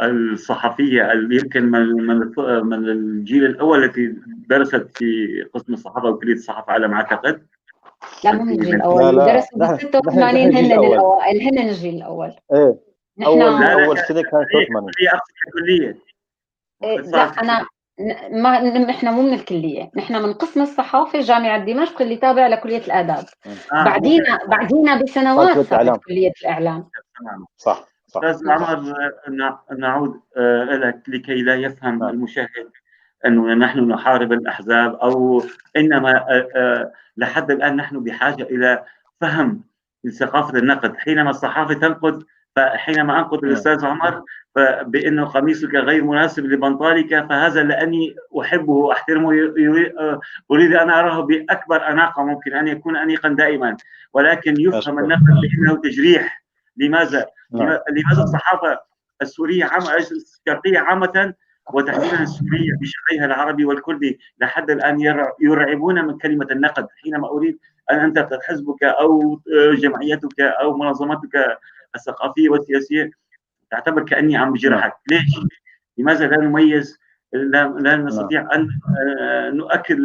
الصحفية اللي يمكن من الجيل الأول التي درست في قسم الصحافة وكلية الصحافة على ما أعتقد؟ لا، مو من الجيل الأول، درسوا بال 86، هن الأوائل، هن الجيل الأول. إيه. أول سنة كانت 86. كلية. لا، أنا ما نحن مو من الكلية، نحن من قسم الصحافة جامعة دمشق اللي تابع لكلية الآداب. بعدينا بسنوات صارت كلية الإعلام. صح. أستاذ عمر، نعود لك لكي لا يفهم المشاهد أنه نحن نحارب الأحزاب، أو إنما لحد الآن نحن بحاجة إلى فهم ثقافة النقد. حينما الصحافة تنقد فحينما أنقد الأستاذ عمر بأنه قميصك غير مناسب لبنطالك، فهذا لأني أحبه وأحترمه، أريد أن أراه بأكبر أناقة ممكن أن يكون أنيقا دائما، ولكن يفهم النقد بأنه تجريح. لماذا؟ لماذا الصحافة السورية عامة، الشرقية عامة، وتحديدا السورية بشقيها العربي والكردي لحد الآن يرعبون من كلمة النقد؟ حينما أريد أن أنتقد حزبك أو جمعيتك أو منظمتك الثقافية والسياسية تعتبر كأني عم بجرحك. ليش؟ لماذا لا نميز، لا نستطيع أن نؤكد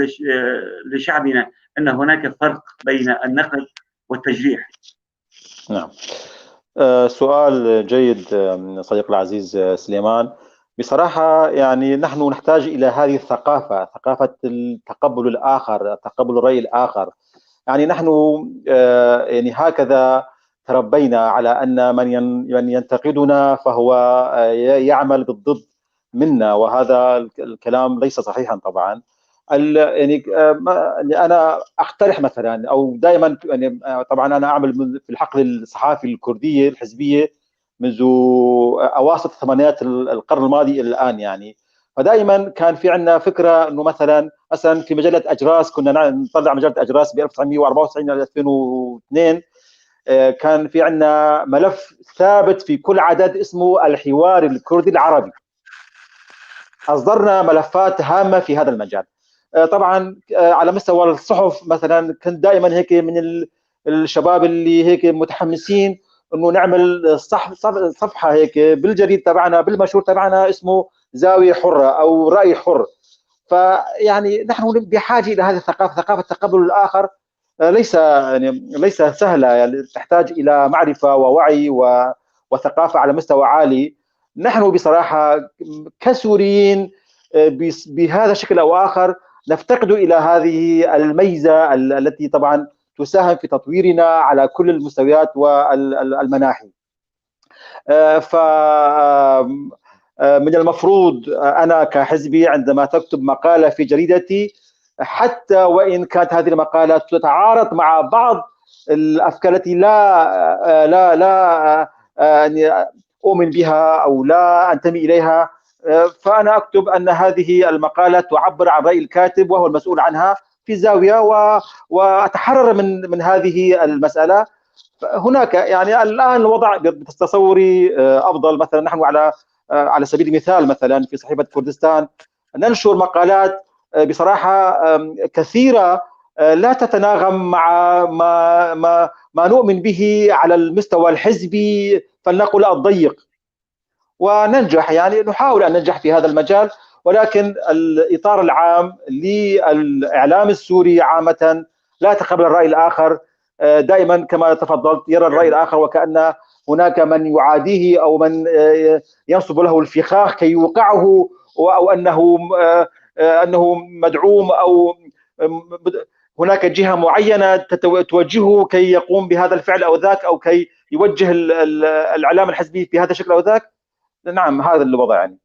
لشعبنا أن هناك فرق بين النقد والتجريح؟ نعم، سؤال جيد صديقي العزيز سليمان. بصراحة يعني نحن نحتاج إلى هذه الثقافة، ثقافة التقبل الآخر، تقبل الرأي الآخر. يعني نحن يعني هكذا تربينا على أن من ينتقدنا فهو يعمل بالضد منا، وهذا الكلام ليس صحيحا طبعا. يعني أنا أقترح مثلا، أو دائما يعني طبعا أنا أعمل في الحقل الصحافي الكردية الحزبية منذ أواسط ثمانينات القرن الماضي إلى الآن، يعني فدائما كان في عندنا فكرة أنه مثلا في مجلة أجراس، كنا نطلع مجلة أجراس ب 1994 إلى 2002، كان في عندنا ملف ثابت في كل عدد اسمه الحوار الكردي العربي. أصدرنا ملفات هامة في هذا المجال. طبعا على مستوى الصحف مثلا كنت دائما هيك من الشباب اللي هيك متحمسين انه نعمل صفحة هيك بالجريد تبعنا، بالمنشور تبعنا، اسمه زاوية حره او راي حر. فيعني نحن بحاجة الى هذه الثقافة، ثقافة تقبل الاخر. ليس يعني ليس سهلة، يعني تحتاج الى معرفة ووعي وثقافة على مستوى عالي. نحن بصراحة كسوريين بهذا الشكل او اخر نفتقد الى هذه الميزة التي طبعا تساهم في تطويرنا على كل المستويات والمناحي. ف من المفروض انا كحزبي عندما تكتب مقاله في جريدتي، حتى وان كانت هذه المقالة تتعارض مع بعض الافكار التي لا لا لا يعني اؤمن بها او لا انتمي اليها، فانا اكتب ان هذه المقالة تعبر عن راي الكاتب وهو المسؤول عنها في زاوية، واتحرر من هذه المسالة. هناك يعني الان الوضع بتصوري افضل. مثلا نحن على سبيل المثال مثلا في صحيفة كردستان ننشر مقالات بصراحة كثيرة لا تتناغم مع ما ما ما نؤمن به على المستوى الحزبي، فلنقل الضيق، وننجح، يعني نحاول ان ننجح في هذا المجال. ولكن الاطار العام للاعلام السوري عامة لا يتقبل الراي الاخر، دائما كما تفضلت يرى الراي الاخر وكأن هناك من يعاديه او من ينصب له الفخاخ كي يوقعه، او انه مدعوم، او هناك جهة معينة توجهه كي يقوم بهذا الفعل او ذاك، او كي يوجه الاعلام الحزبي في هذا الشكل او ذاك. نعم، هذا الوضع يعني.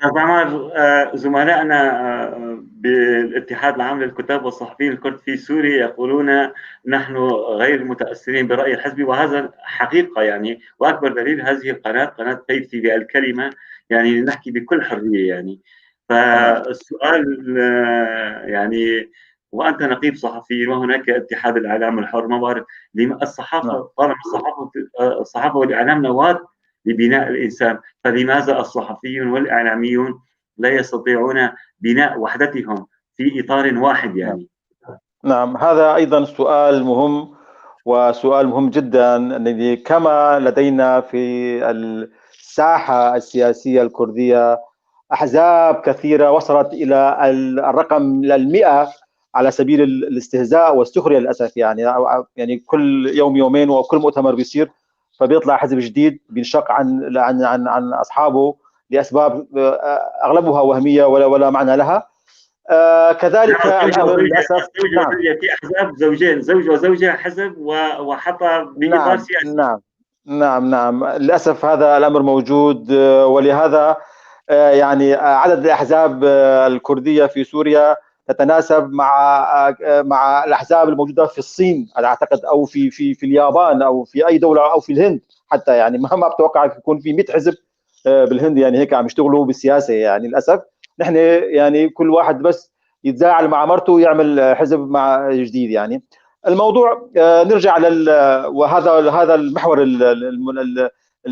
عمر، زملائنا بالاتحاد العام للكتاب والصحفيين الكرد في سوريا يقولون نحن غير متاثرين بالراي الحزبي، وهذا حقيقة يعني، واكبر دليل هذه القناة، قناة بيف تي في الكلمة، يعني نحكي بكل حرية يعني. فالسؤال يعني، وانت نقيب صحفي وهناك اتحاد الاعلام الحر، ما بعرف الصحافة، طالما الصحافة والاعلام نواه لبناء الإنسان، فلماذا الصحفيون والإعلاميون لا يستطيعون بناء وحدتهم في إطار واحد يعني؟ نعم، هذا أيضا سؤال مهم، وسؤال مهم جدا. الذي كما لدينا في الساحة السياسية الكردية أحزاب كثيرة وصلت إلى الرقم 100 على سبيل الاستهزاء والسخرية للأسف، يعني كل يوم يومين وكل مؤتمر بيصير فبيطلع حزب جديد بينشق عن عن عن عن اصحابه لاسباب اغلبها وهمية ولا معنى لها. كذلك الامر للاسف. نعم. في احزاب زوجين، زوج وزوجه، حزب وحطها باطار سياسي. نعم نعم نعم، للاسف هذا الامر موجود، ولهذا يعني عدد الاحزاب الكردية في سوريا تتناسب مع الاحزاب الموجودة في الصين انا اعتقد، او في في في اليابان، او في اي دولة، او في الهند حتى. يعني ما بتوقع يكون في 100 حزب بالهند يعني هيك عم يشتغلوا بالسياسة. يعني للاسف نحن يعني كل واحد بس يتزاعل مع مرته يعمل حزب مع جديد. يعني الموضوع نرجع وهذا هذا المحور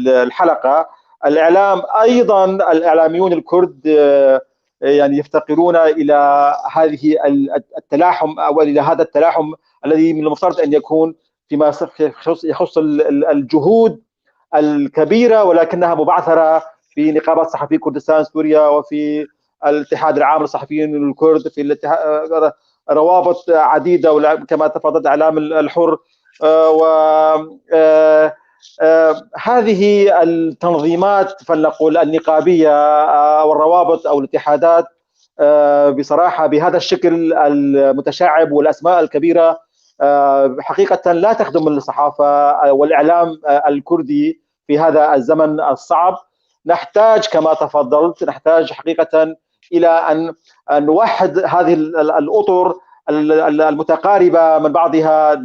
الحلقة، الاعلام ايضا. الاعلاميون الكرد يعني يفتقرون الى هذه التلاحم او الى هذا التلاحم الذي من المفترض ان يكون فيما يخص الجهود الكبيرة ولكنها مبعثره في نقابات صحفي كردستان سوريا وفي الاتحاد العام للصحفيين الكرد، في روابط عديدة كما تفضلت الاعلام الحر، و هذه التنظيمات فلنقل النقابيه او الروابط او الاتحادات بصراحة بهذا الشكل المتشعب والاسماء الكبيرة حقيقة لا تخدم الصحافة والاعلام الكردي في هذا الزمن الصعب. نحتاج كما تفضلت، نحتاج حقيقة الى ان نوحد هذه الاطر المتقاربه من بعضها.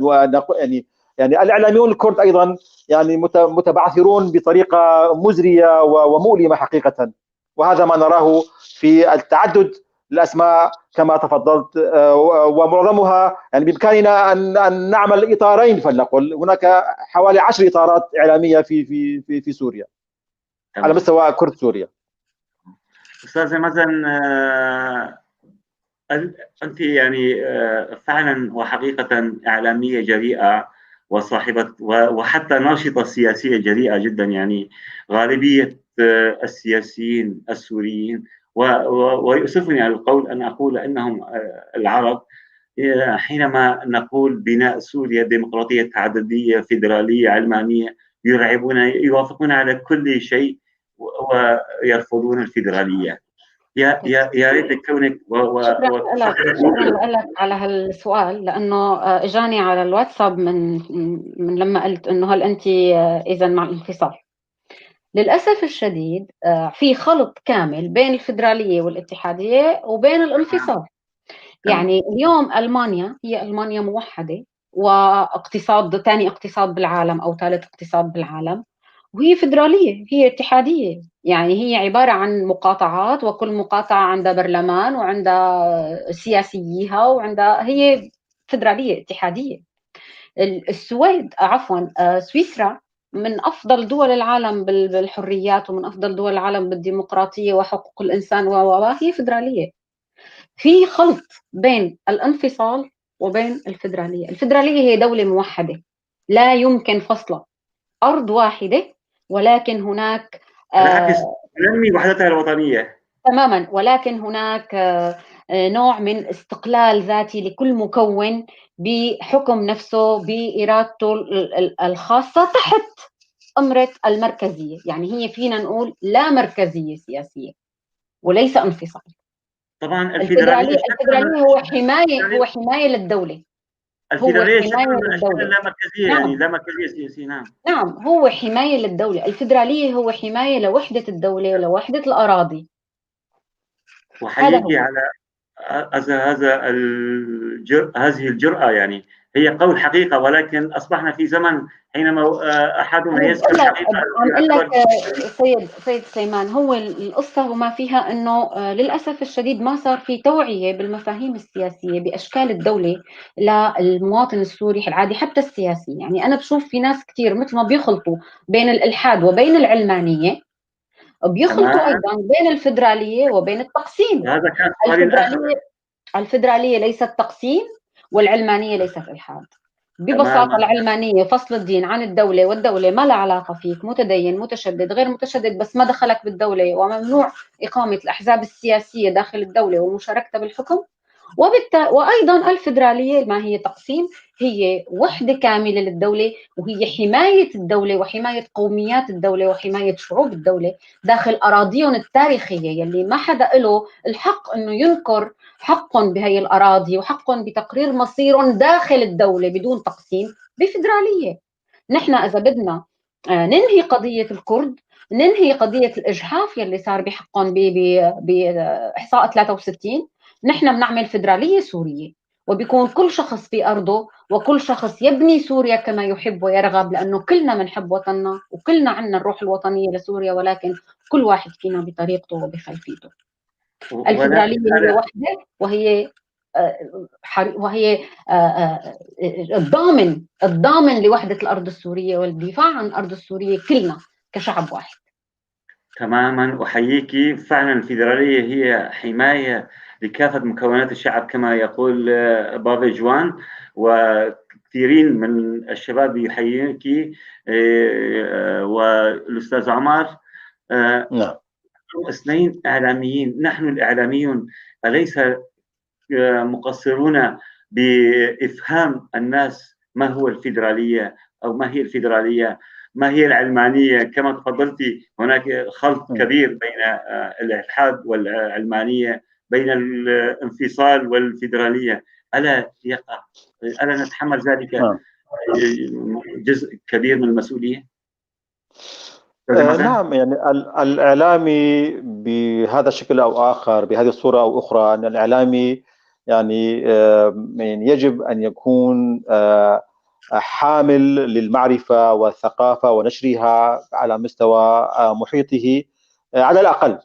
يعني الاعلاميون الكرد ايضا يعني متبعثرون بطريقة مزرية ومؤلمة حقيقة، وهذا ما نراه في التعدد الاسماء كما تفضلت، ومعظمها يعني بامكاننا ان نعمل اطارين، فلنقل هناك حوالي 10 اطارات اعلامية في في في في سوريا على مستوى كرد سوريا. استاذه مازن، انت يعني فعلا وحقيقة اعلامية جريئة وصاحبه وحتى ناشطة سياسية جريئة جدا. يعني غالبية السياسيين السوريين ويؤسفني على القول ان اقول انهم العرب، حينما نقول بناء سوريا ديمقراطية تعددية فيدرالية علمانية يرعبون، يوافقون على كل شيء ويرفضون الفيدرالية. يا يا يا ريت كونك شكرا لك على هالسؤال، لانه اجاني على الواتساب من لما قلت انه هل انت اذا مع الانفصال. للاسف الشديد في خلط كامل بين الفدرالية والاتحاديه وبين الانفصال. يعني اليوم المانيا هي المانيا موحدة واقتصاد ثاني اقتصاد بالعالم او ثالث اقتصاد بالعالم، وهي فدرالية، هي اتحادية، يعني هي عبارة عن مقاطعات، وكل مقاطعة عندها برلمان وعندها سياسيها وعندها، هي فدرالية اتحادية. السويد عفوا سويسرا من أفضل دول العالم بالحريات ومن أفضل دول العالم بالديمقراطية وحقوق الإنسان وهي فدرالية. في خلط بين الانفصال وبين الفدرالية. الفدرالية هي دولة موحدة لا يمكن فصلها، أرض واحدة، ولكن هناك بالعكس تنمي وحدتها الوطنية تماما، ولكن هناك نوع من استقلال ذاتي لكل مكون بحكم نفسه بإرادته الخاصة تحت أمرة المركزية. يعني هي فينا نقول لا مركزية سياسية وليس انفصال. طبعا الفيدرالية هو حماية، هو حماية للدولة. الفيدرالية لا مركزية. نعم. يعني لا مركزية سياسية. نعم نعم، هو حماية للدولة. الفيدرالية هو حماية لوحدة الدولة ولوحدة الأراضي. وحييكي على هذا هذه الجرأة، يعني هي قول حقيقة، ولكن أصبحنا في زمن حينما أحدنا يذكر حقيقة. عم أقول لك سيد سليمان، هو القصة وما فيها أنه للأسف الشديد ما صار في توعية بالمفاهيم السياسية بأشكال الدولة للمواطن السوري العادي حتى السياسي. يعني أنا بشوف في ناس كثير مثل ما بيخلطوا بين الإلحاد وبين العلمانية، بيخلطوا أيضا بين الفدرالية وبين التقسيم. هذا كان سؤالي الآخر. الفدرالية ليست تقسيم والعلمانية ليست إلحاد. ببساطة العلمانية فصل الدين عن الدولة، والدولة ما لها علاقة فيك، متدين متشدد غير متشدد، بس ما دخلك بالدولة، وممنوع إقامة الأحزاب السياسية داخل الدولة ومشاركتها بالحكم. وأيضا الفدرالية ما هي تقسيم، هي وحدة كاملة للدولة، وهي حماية الدولة وحماية قوميات الدولة وحماية شعوب الدولة داخل أراضيهم التاريخية، يلي ما حدا له الحق أنه ينكر حقهم بهي الأراضي وحقهم بتقرير مصيرهم داخل الدولة بدون تقسيم بفدرالية. نحن إذا بدنا ننهي قضية الكرد، ننهي قضية الإجحاف يلي صار بحقهم بإحصاء 63، نحن بنعمل فيدرالية سورية، وبيكون كل شخص في أرضه، وكل شخص يبني سوريا كما يحب ويرغب، لأنه كلنا بنحب وطننا وكلنا عندنا الروح الوطنية لسوريا، ولكن كل واحد فينا بطريقته وبخلفيته. الفيدرالية هي وحدة، وهي الضامن لوحدة الأرض السورية والدفاع عن الأرض السورية كلنا كشعب واحد. تماما، أحييك. فعلا الفيدرالية هي حماية لكافة مكونات الشعب كما يقول بابي جوان، وكثيرين من الشباب يحييك والأستاذ عمر. نعم. اثنين إعلاميين، نحن الإعلاميون أليس مقصرون بإفهام الناس ما هو الفيدرالية أو ما هي الفيدرالية، ما هي العلمانية؟ كما تفضلتي هناك خلط كبير بين الإلحاد والعلمانية، بين الانفصال والفيدرالية. ألا يقع، ألا نتحمل ذلك جزء كبير من المسؤولية؟ نعم، يعني الإعلامي بهذا الشكل أو آخر، بهذه الصورة أو أخرى، أن الإعلامي يعني يجب أن يكون حامل للمعرفة والثقافة ونشرها على مستوى محيطه على الأقل.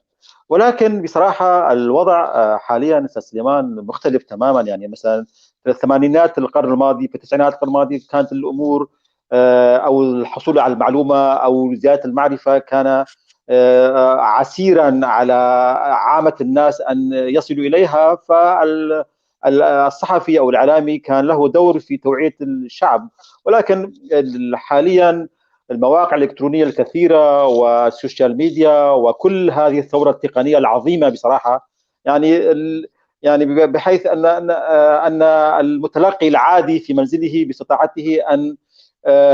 ولكن بصراحة الوضع حاليا أستاذ سليمان مختلف تماما. يعني مثلا في الثمانينات القرن الماضي، في التسعينات القرن الماضي، كانت الأمور أو الحصول على المعلومة أو زيادة المعرفة كان عسيرا على عامة الناس أن يصلوا إليها، فالصحفي أو الإعلامي كان له دور في توعية الشعب. ولكن حاليا المواقع الإلكترونية الكثيرة وال social media وكل هذه الثورة التقنية العظيمة بصراحة، يعني بحيث أن المتلقي العادي في منزله باستطاعته أن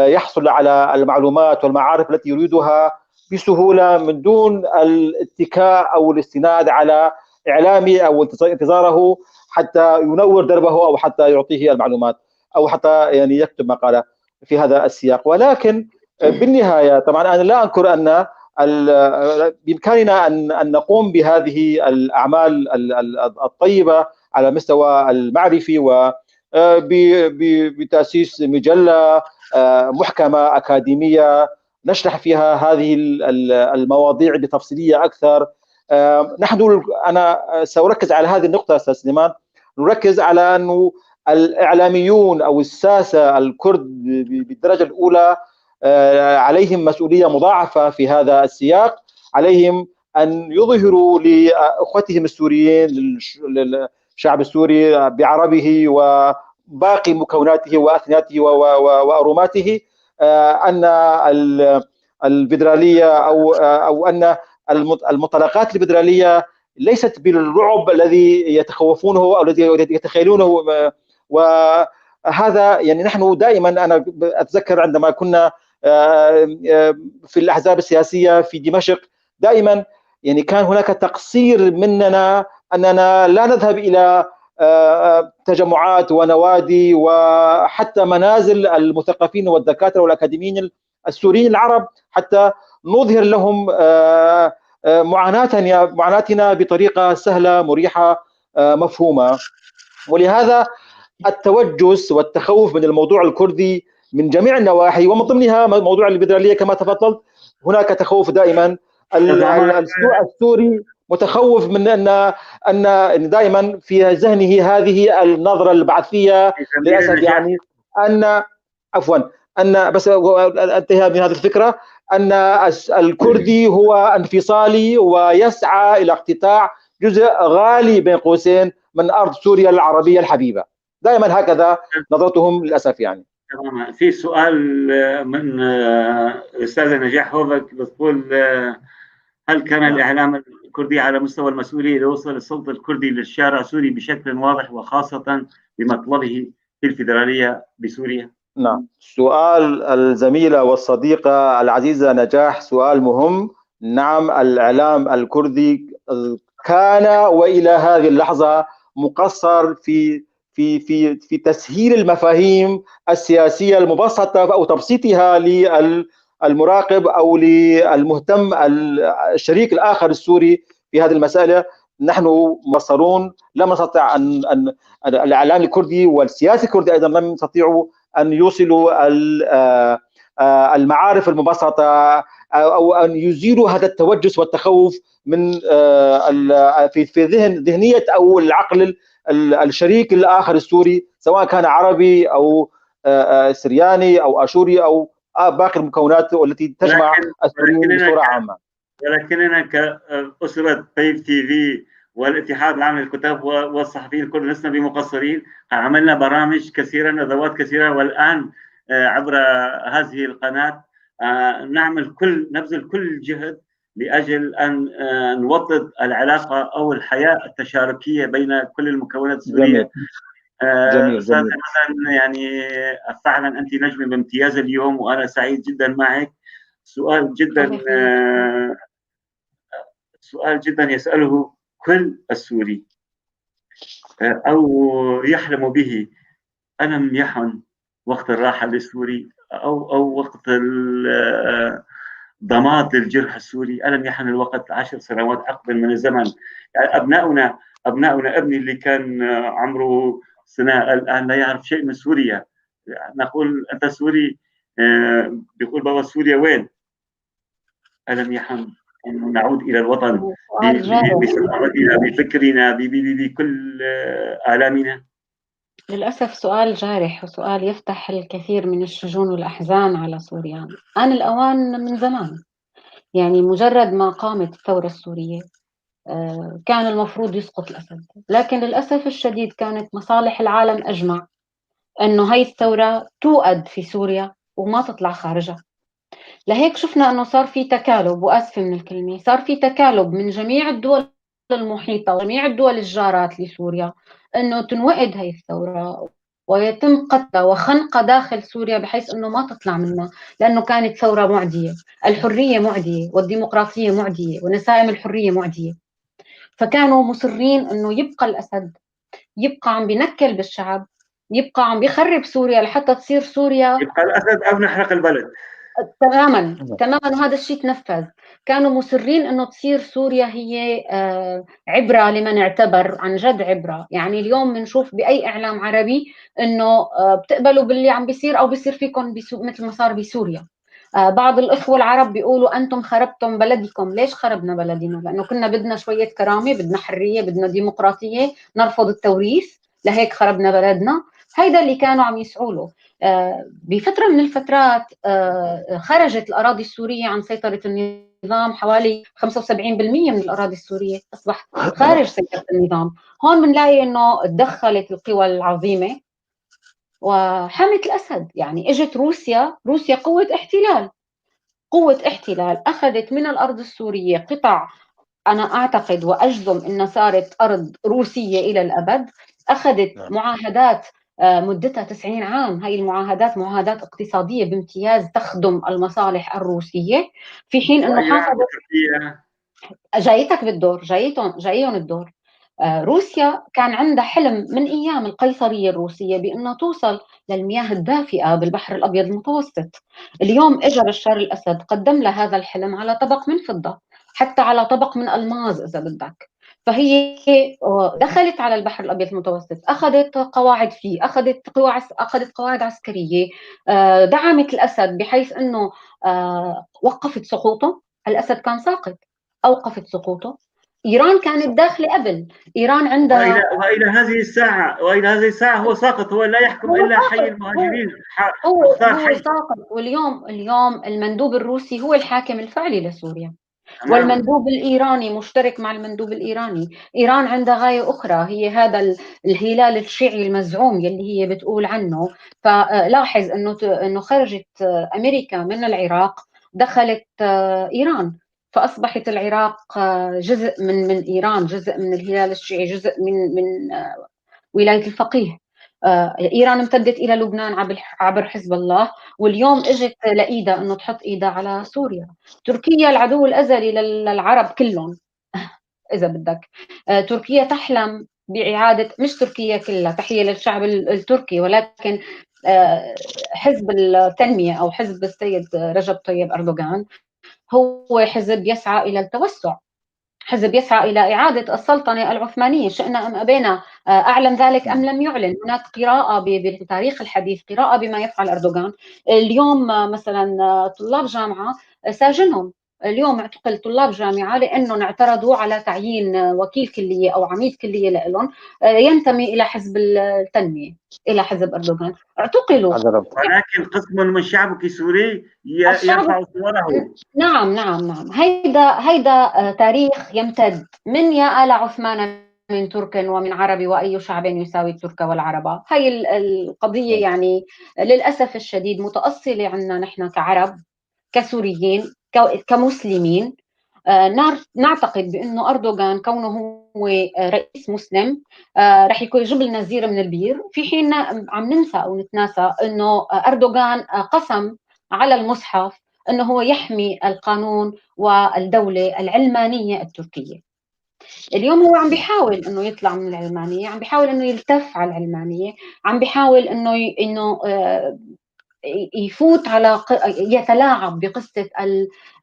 يحصل على المعلومات والمعارف التي يريدها بسهولة من دون الاتكاء أو الاستناد على إعلامي أو انتظاره حتى ينور دربه أو حتى يعطيه المعلومات أو حتى يعني يكتب مقالة في هذا السياق. ولكن بالنهاية طبعا أنا لا أنكر أن بإمكاننا أن نقوم بهذه الأعمال الطيبة على مستوى المعرفي و بتأسيس مجلة محكمة أكاديمية نشرح فيها هذه المواضيع بتفصيلية أكثر. نحن أنا سأركز على هذه النقطة أستاذ سليمان، نركز على أنه الإعلاميون أو الساسة الكرد بالدرجة الأولى عليهم مسؤولية مضاعفة في هذا السياق، عليهم أن يظهروا لأخوتهم السوريين، للشعب السوري بعربه وباقي مكوناته وأثنياته وأروماته، أن الفيدرالية أو أن المنطلقات الفيدرالية ليست بالرعب الذي يتخوفونه أو الذي يتخيلونه. وهذا يعني نحن دائما، أنا أتذكر عندما كنا في الأحزاب السياسية في دمشق، دائما يعني كان هناك تقصير مننا أننا لا نذهب إلى تجمعات ونوادي وحتى منازل المثقفين والدكاترة والأكاديميين السوريين العرب حتى نظهر لهم معاناتنا بطريقة سهلة مريحة مفهومة. ولهذا التوجس والتخوف من الموضوع الكردي من جميع النواحي، ومن ضمنها موضوع الفيدرالية كما تفضلت، هناك تخوف دائما. السوري متخوف من ان دائما في ذهنه هذه النظرة البعثيه للاسف، يعني ان عفوا ان بس انتهى من هذه الفكرة، ان الكردي هو انفصالي ويسعى الى اقتطاع جزء غالي بين قوسين من ارض سوريا العربية الحبيبة. دائما هكذا نظرتهم للاسف. يعني تماما. في سؤال من الاستاذة نجاح هوفك بتقول: هل كان الاعلام الكردي على مستوى المسؤولية ليوصل الصوت الكردي للشارع السوري بشكل واضح وخاصة بمطلبه في الفيدرالية بسوريا؟ نعم، سؤال الزميلة والصديقه العزيزة نجاح سؤال مهم. نعم، الاعلام الكردي كان والى هذه اللحظة مقصر في في في في تسهيل المفاهيم السياسية المبسطه او تبسيطها للمراقب او للمهتم الشريك الاخر السوري في هذه المسالة. نحن مصرون لم نستطع ان الاعلام الكردي والسياسي الكردي ايضا لم يستطيعوا ان يوصلوا المعارف المبسطه او ان يزيلوا هذا التوجس والتخوف من في ذهنية او العقل الشريك الاخر السوري، سواء كان عربي او سرياني او اشوري او باقي المكونات التي تجمع السوريين بصورة عامة. ولكننا كأسرة بيف تي في والاتحاد العام للكتاب والصحفيين كلنا لسنا بمقصرين، عملنا برامج كثيرة، ندوات كثيرة، والآن عبر هذه القناة نعمل كل نبذل كل جهد لأجل أن نوطد العلاقة أو الحياة التشاركية بين كل المكونات السورية. جميل. أستاذ حسن، يعني فعلا أنت نجمة بامتياز اليوم وأنا سعيد جدا معك. سؤال جدا سؤال جدا يسأله كل السوري أو يحلم به، ألم يحن وقت الراحة للسوري أو وقت ضماد الجرح السوري؟ ألم يحن الوقت 10 سنوات عقد من الزمن؟ يعني أبناؤنا ابني اللي كان عمره سنة الآن لا يعرف شيء من سوريا. نقول أنت سوري، بيقول بابا سوريا وين؟ ألم يحن أن نعود إلى الوطن بثقافتنا، بفكرنا، بكل آلامنا؟ للأسف سؤال جارح وسؤال يفتح الكثير من الشجون والأحزان على سوريا. آن الأوان من زمان، يعني مجرد ما قامت الثورة السورية كان المفروض يسقط الأسد، لكن للأسف الشديد كانت مصالح العالم أجمع أنه هاي الثورة توأد في سوريا وما تطلع خارجها. لهيك شفنا أنه صار في تكالب، وأسفة من الكلمة، صار في تكالب من جميع الدول المحيطة وجميع الدول الجارات لسوريا أنه تنوئد هاي الثورة ويتم قتلها وخنقها داخل سوريا بحيث أنه ما تطلع منها، لأنه كانت ثورة معدية. الحرية معدية والديمقراطية معدية ونسائم الحرية معدية، فكانوا مصرين أنه يبقى الأسد، يبقى عم بنكل بالشعب، يبقى عم بيخرب سوريا لحتى تصير سوريا، يبقى الأسد أو نحرق البلد. تماما تماما، وهذا الشيء تنفذ. كانوا مصرين انه تصير سوريا هي عبره لمن اعتبر، عن جد عبره. يعني اليوم بنشوف باي اعلام عربي انه بتقبلوا باللي عم بيصير او بيصير فيكم مثل ما صار بسوريا. بعض الاخوة العرب بيقولوا انتم خربتم بلدكم. ليش خربنا بلدنا؟ لانه كنا بدنا شوية كرامة، بدنا حرية، بدنا ديمقراطية، نرفض التوريث، لهيك خربنا بلدنا. هيدا اللي كانوا عم يسعوا له. بفترة من الفترات خرجت الأراضي السورية عن سيطرة النظام، حوالي 75% من الأراضي السورية أصبح خارج سيطرة النظام. هون بنلاقي إنه تدخلت القوى العظيمة وحمت الأسد. يعني إجت روسيا، روسيا قوة احتلال، قوة احتلال أخذت من الأرض السورية قطع، أنا أعتقد وأجزم إنها صارت أرض روسية إلى الأبد. أخذت معاهدات مدتها 90 عام. هاي المعاهدات معاهدات اقتصادية بامتياز تخدم المصالح الروسية، في حين انه حافظت. جايتك بالدور، جايهم الدور. روسيا كان عندها حلم من ايام القيصرية الروسية بانها توصل للمياه الدافئة بالبحر الابيض المتوسط. اليوم اجى بشار الاسد قدم لها هذا الحلم على طبق من فضة، حتى على طبق من الماظ اذا بدك. فهي دخلت على البحر الابيض المتوسط، اخذت قواعد فيه، اخذت قواعد عسكرية، دعمت الاسد بحيث انه وقفت سقوطه. الاسد كان ساقط، اوقفت سقوطه. ايران كانت داخله قبل، ايران عندها والى هذه الساعة، والى هذه الساعة هو ساقط، هو لا يحكم الا حي المهاجرين. هو ساقط. واليوم المندوب الروسي هو الحاكم الفعلي لسوريا، والمندوب الإيراني مشترك مع المندوب الإيراني. إيران عندها غاية أخرى، هي هذا الهلال الشيعي المزعوم يلي هي بتقول عنه. فلاحظ إنه خرجت أمريكا من العراق، دخلت إيران، فأصبحت العراق جزء من إيران، جزء من الهلال الشيعي، جزء من ولاية الفقيه. إيران امتدت إلى لبنان عبر حزب الله، واليوم إجت لإيدها إنه تحط إيدها على سوريا. تركيا العدو الأزلي للعرب كلهم إذا بدك. تركيا تحلم بإعادة، مش تركيا كلها، تحية للشعب التركي، ولكن حزب التنمية أو حزب السيد رجب طيب أردوغان هو حزب يسعى إلى التوسع. حزب يسعى إلى إعادة السلطنة العثمانية، شئنا أم أبينا، أعلن ذلك أم لم يعلن. هناك قراءة بالتاريخ الحديث، قراءة بما يفعل أردوغان اليوم. مثلا طلاب جامعة ساجنهم اليوم، اعتقل طلاب جامعة لأنهم اعترضوا على تعيين وكيل كلية أو عميد كلية لهم ينتمي إلى حزب التنمية، إلى حزب أردوغان، اعتقلوا. ولكن قسم من شعبك السوري يرفع صوره. نعم نعم نعم، هيدا تاريخ يمتد من يا آل عثمان من ترك ومن عرب وأي شعب يساوي الترك والعرب. هاي القضية يعني للأسف الشديد متأصلة عندنا نحن كعرب، كسوريين، كمسلمين. نعتقد بأنه أردوغان كونه هو رئيس مسلم رح يكون يجيب لنا زير من البير، في حين عم ننسى أو نتناسى أنه أردوغان قسم على المصحف أنه هو يحمي القانون والدولة العلمانية التركية. اليوم هو عم بيحاول انه يطلع من العلمانية، عم بيحاول انه يلتف على العلمانية، عم بيحاول انه يفوت على يتلاعب بقصة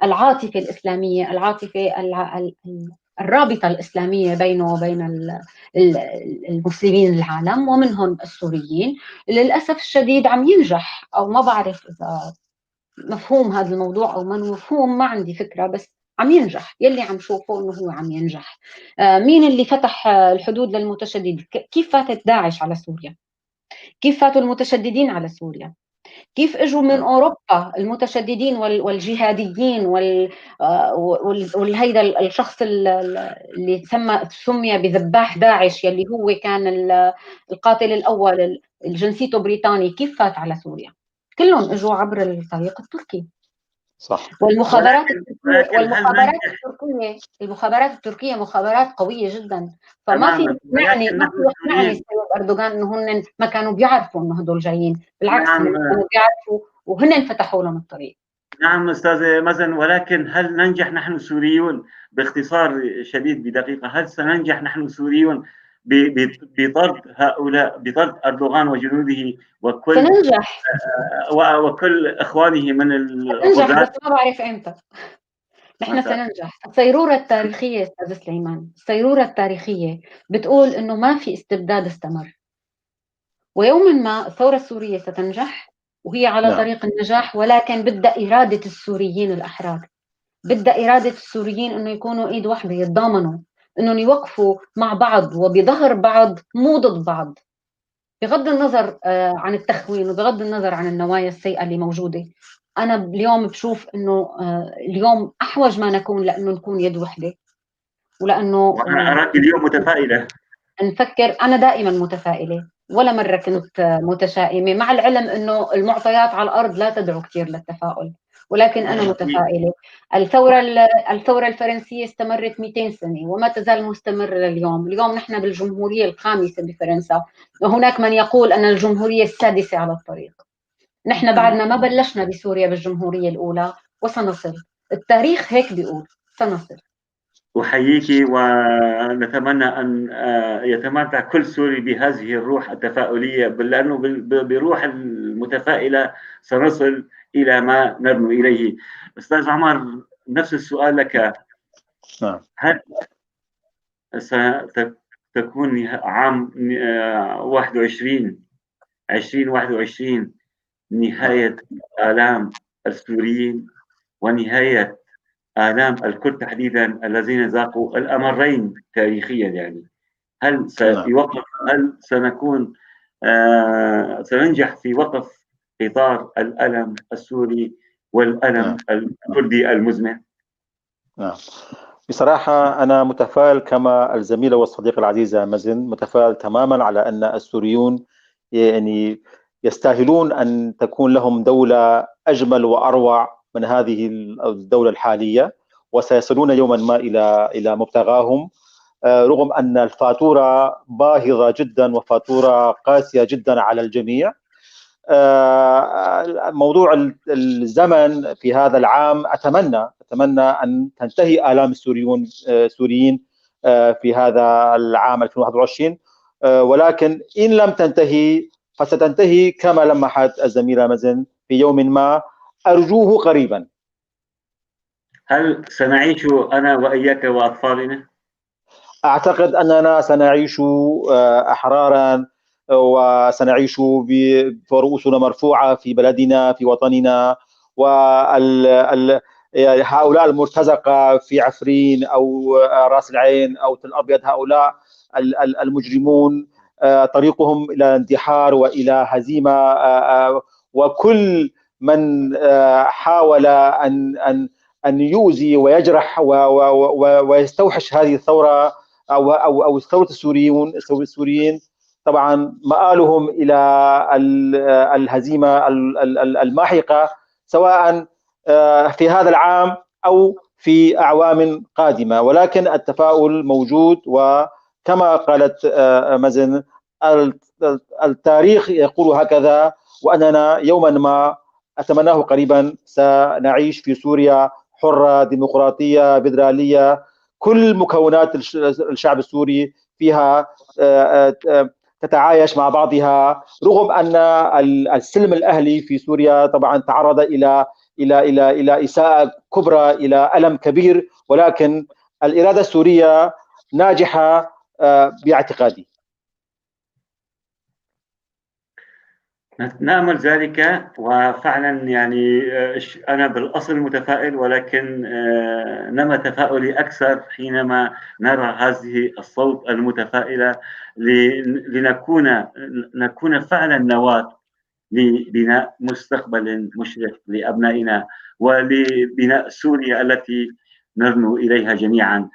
العاطفة الإسلامية، العاطفة الرابطة الإسلامية بينه وبين المسلمين العالم ومنهم السوريين. للأسف الشديد عم ينجح، أو ما بعرف إذا مفهوم هذا الموضوع أو ما مفهوم، ما عندي فكرة، بس عم ينجح. يلي عم شوفه إنه هو عم ينجح. مين اللي فتح الحدود للمتشددين؟ كيف فاتت داعش على سوريا؟ كيف فاتوا المتشددين على سوريا؟ كيف اجوا من اوروبا المتشددين والجهاديين والهيدا الشخص اللي سمي بذباح داعش، يلي هو كان القاتل الاول، جنسيته بريطاني، كيف فات على سوريا؟ كلهم اجوا عبر الطريق التركي. صح. والمخابرات التركية، المخابرات التركية مخابرات قوية جدا، فما في يعني ما في يقنعني السيد أردوغان انه هن ما كانوا بيعرفوا انه هدول جايين، بالعكس نعم. كانوا بيعرفوا وهن فتحوا لهم الطريق. نعم استاذ مازن، ولكن هل ننجح نحن السوريون باختصار شديد بدقيقة، هل سننجح نحن السوريون بطرد هؤلاء، بطرد أردوغان وجنوده وكل سننجح وكل إخوانه من الغزاة؟ سننجح، بس ما بعرف إمتى. نحن سننجح. الصيرورة التاريخية أستاذ سليمان، الصيرورة التاريخية بتقول إنه ما في استبداد استمر، ويوما ما الثورة السورية ستنجح وهي على نعم. طريق النجاح، ولكن بدها إرادة السوريين الأحرار، بدها إرادة السوريين إنه يكونوا إيد واحدة، يتضامنوا، انهم يوقفوا مع بعض وبظهر بعض، مو ضد بعض، بغض النظر عن التخوين وبغض النظر عن النوايا السيئة اللي موجودة. انا اليوم بشوف انه اليوم احوج ما نكون لانه نكون يد وحده، ولانه وانا اراك اليوم متفائلة. نفكر، انا دائما متفائلة، ولا مرة كنت متشائمه، مع العلم انه المعطيات على الارض لا تدعو كثير للتفاؤل، ولكن أنا متفائلة. الثورة الفرنسية استمرت 200 سنة وما تزال مستمرة لليوم. اليوم نحن بالجمهورية الخامسة بفرنسا، وهناك من يقول أن الجمهورية السادسة على الطريق. نحن بعدنا ما بلشنا بسوريا بالجمهورية الأولى، وسنصل. التاريخ هيك بيقول، سنصل. أحييك، ونتمنى أن يتمتع كل سوري بهذه الروح التفاؤلية، لأنه بروح المتفائلة سنصل إلى ما نرنو إليه. أستاذ عمر، نفس السؤال لك. نعم. هل ستكون عام 2021 نهاية آلام السوريين ونهاية آلام الكرد تحديدا الذين ذاقوا الأمرين تاريخيا؟ يعني هل سيوقف، هل سنكون سننجح في وقف قطار الألم السوري والألم الكردي المزمن؟ نعم، بصراحة أنا متفائل كما الزميلة والصديقة العزيزة مازن، متفائل تماما على أن السوريون يعني يستاهلون أن تكون لهم دولة أجمل وأروع من هذه الدولة الحالية، وسيصلون يوما ما إلى مبتغاهم، رغم أن الفاتورة باهظة جدا وفاتورة قاسية جدا على الجميع. موضوع الزمن في هذا العام، أتمنى أن تنتهي آلام السوريين في هذا العام 2021، ولكن إن لم تنتهي فستنتهي كما لمحت الزميلة مازن في يوم ما، أرجوه قريبا. هل سنعيش أنا وإياك وأطفالنا؟ أعتقد أننا سنعيش أحرارا، وسنعيش برؤوسنا مرفوعة في بلدنا في وطننا، هؤلاء المرتزقة في عفرين أو راس العين أو تل أبيض، هؤلاء المجرمون طريقهم إلى اندحار وإلى هزيمة، وكل من حاول أن يؤذي ويجرح ويستوحش هذه الثورة أو ثورة السوريين، طبعا مآلهم إلى الهزيمة الماحقة، سواء في هذا العام أو في أعوام قادمة. ولكن التفاؤل موجود، وكما قالت مزن، التاريخ يقول هكذا، وأننا يوما ما أتمناه قريبا سنعيش في سوريا حرة ديمقراطية فيدرالية، كل مكونات الشعب السوري فيها تتعايش مع بعضها، رغم أن السلم الأهلي في سوريا طبعا تعرض إلى إلى إلى إلى إساءة كبرى، إلى ألم كبير، ولكن الإرادة السورية ناجحة باعتقادي. نأمل ذلك، وفعلا يعني أنا بالأصل متفائل، ولكن نما تفاؤلي أكثر حينما نرى هذه الصوت المتفائلة لنكون فعلا نواة لبناء مستقبل مشرق لأبنائنا ولبناء سوريا التي نرنو إليها جميعا.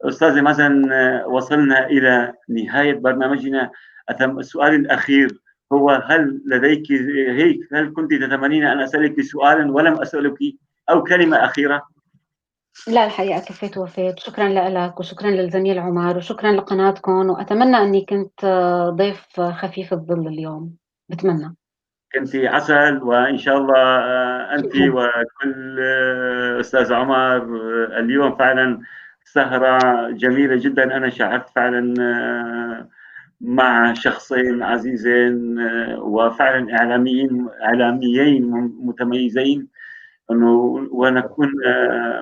أستاذ مازن، وصلنا إلى نهاية برنامجنا. السؤال الأخير هو: هل لديك هيك، هل كنت تتمنين أن أسألك سؤالا ولم أسألك، أو كلمة أخيرة؟ لا، الحقيقة كفيت ووفيت. شكرا لك، وشكرا للزميل عمر، وشكرا لقناتكم، وأتمنى أني كنت ضيف خفيف الظل اليوم. بتمنى. كنت عسل، وإن شاء الله أنت وكل أستاذ عمر اليوم فعلا سهرة جميلة جدا. أنا شعرت فعلا مع شخصين عزيزين وفعلا إعلاميين متميزين، أنه ونكون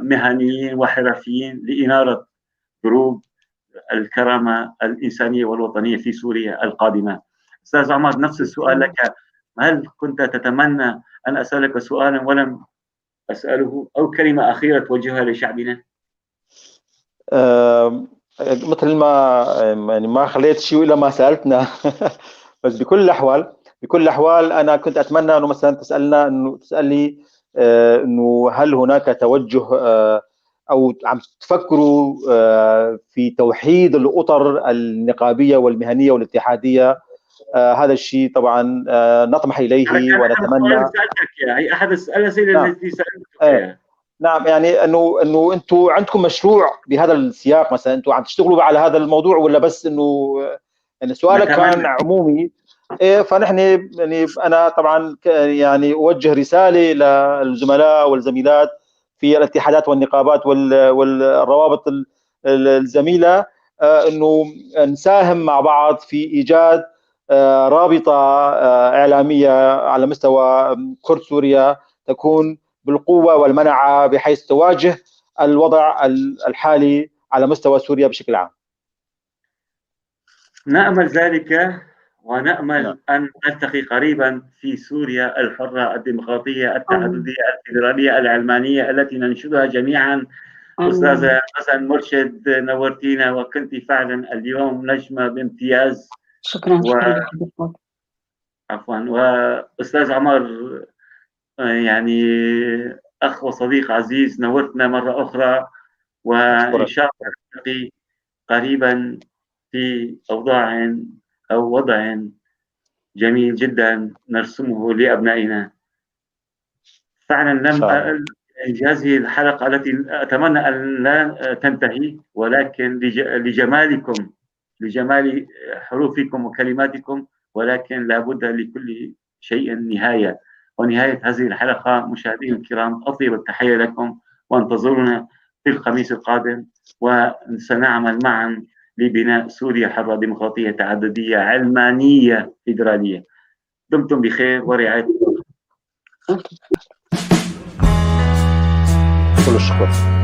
مهنيين وحرفيين لإنارة دروب الكرامة الإنسانية والوطنية في سوريا القادمة. أستاذ عمر، نفس السؤال لك: هل كنت تتمنى أن أسألك سؤالا ولم أسأله، أو كلمة أخيرة توجهها لشعبنا؟ مثل ما يعني ما خليت شيء إلا ما سألتنا. بس بكل الأحوال أنا كنت أتمنى أنه مثلا تسألنا، أنه تسألني أنه هل هناك توجه أو عم تفكروا في توحيد الأطر النقابية والمهنية والاتحادية؟ هذا الشيء طبعا نطمح إليه ونتمنى. هي أحد الأسئلة التي سألتك. نعم، يعني انه انتم عندكم مشروع بهذا السياق مثلا، انتم عم تشتغلوا على هذا الموضوع، ولا بس انه يعني سؤالك كان عمومي؟ إيه، فنحن يعني انا طبعا يعني اوجه رسالة للزملاء والزميلات في الاتحادات والنقابات والروابط الزميلة، انه نساهم مع بعض في ايجاد رابطه اعلامية على مستوى كرد سوريا تكون بالقوة والمنعة، بحيث تواجه الوضع الحالي على مستوى سوريا بشكل عام. نأمل ذلك، ونأمل أن نلتقي قريبا في سوريا الحرة الديمقراطية التعددية الفيدرالية العلمانية التي ننشدها جميعا. أستاذة حسن مرشد، نورتينا، وكنت فعلا اليوم نجمة بامتياز. شكرا. عفوا. وأستاذ عمر، يعني أخ وصديق عزيز، نورتنا مرة أخرى، وإن شاء الله نلتقي قريبا في أوضاع أو وضع جميل جدا نرسمه لأبنائنا. فعلا لم هذه الحلقة التي أتمنى أن لا تنتهي، ولكن لجمالكم، لجمال حروفكم وكلماتكم، ولكن لابد لكل شيء نهاية. ونهاية هذه الحلقة مشاهدينا الكرام، أطيب التحية لكم، وانتظرونا في الخميس القادم، وسنعمل معا لبناء سوريا حرة ديمقراطية تعددية علمانية فيدرالية. دمتم بخير ورعاية. كل الشكر.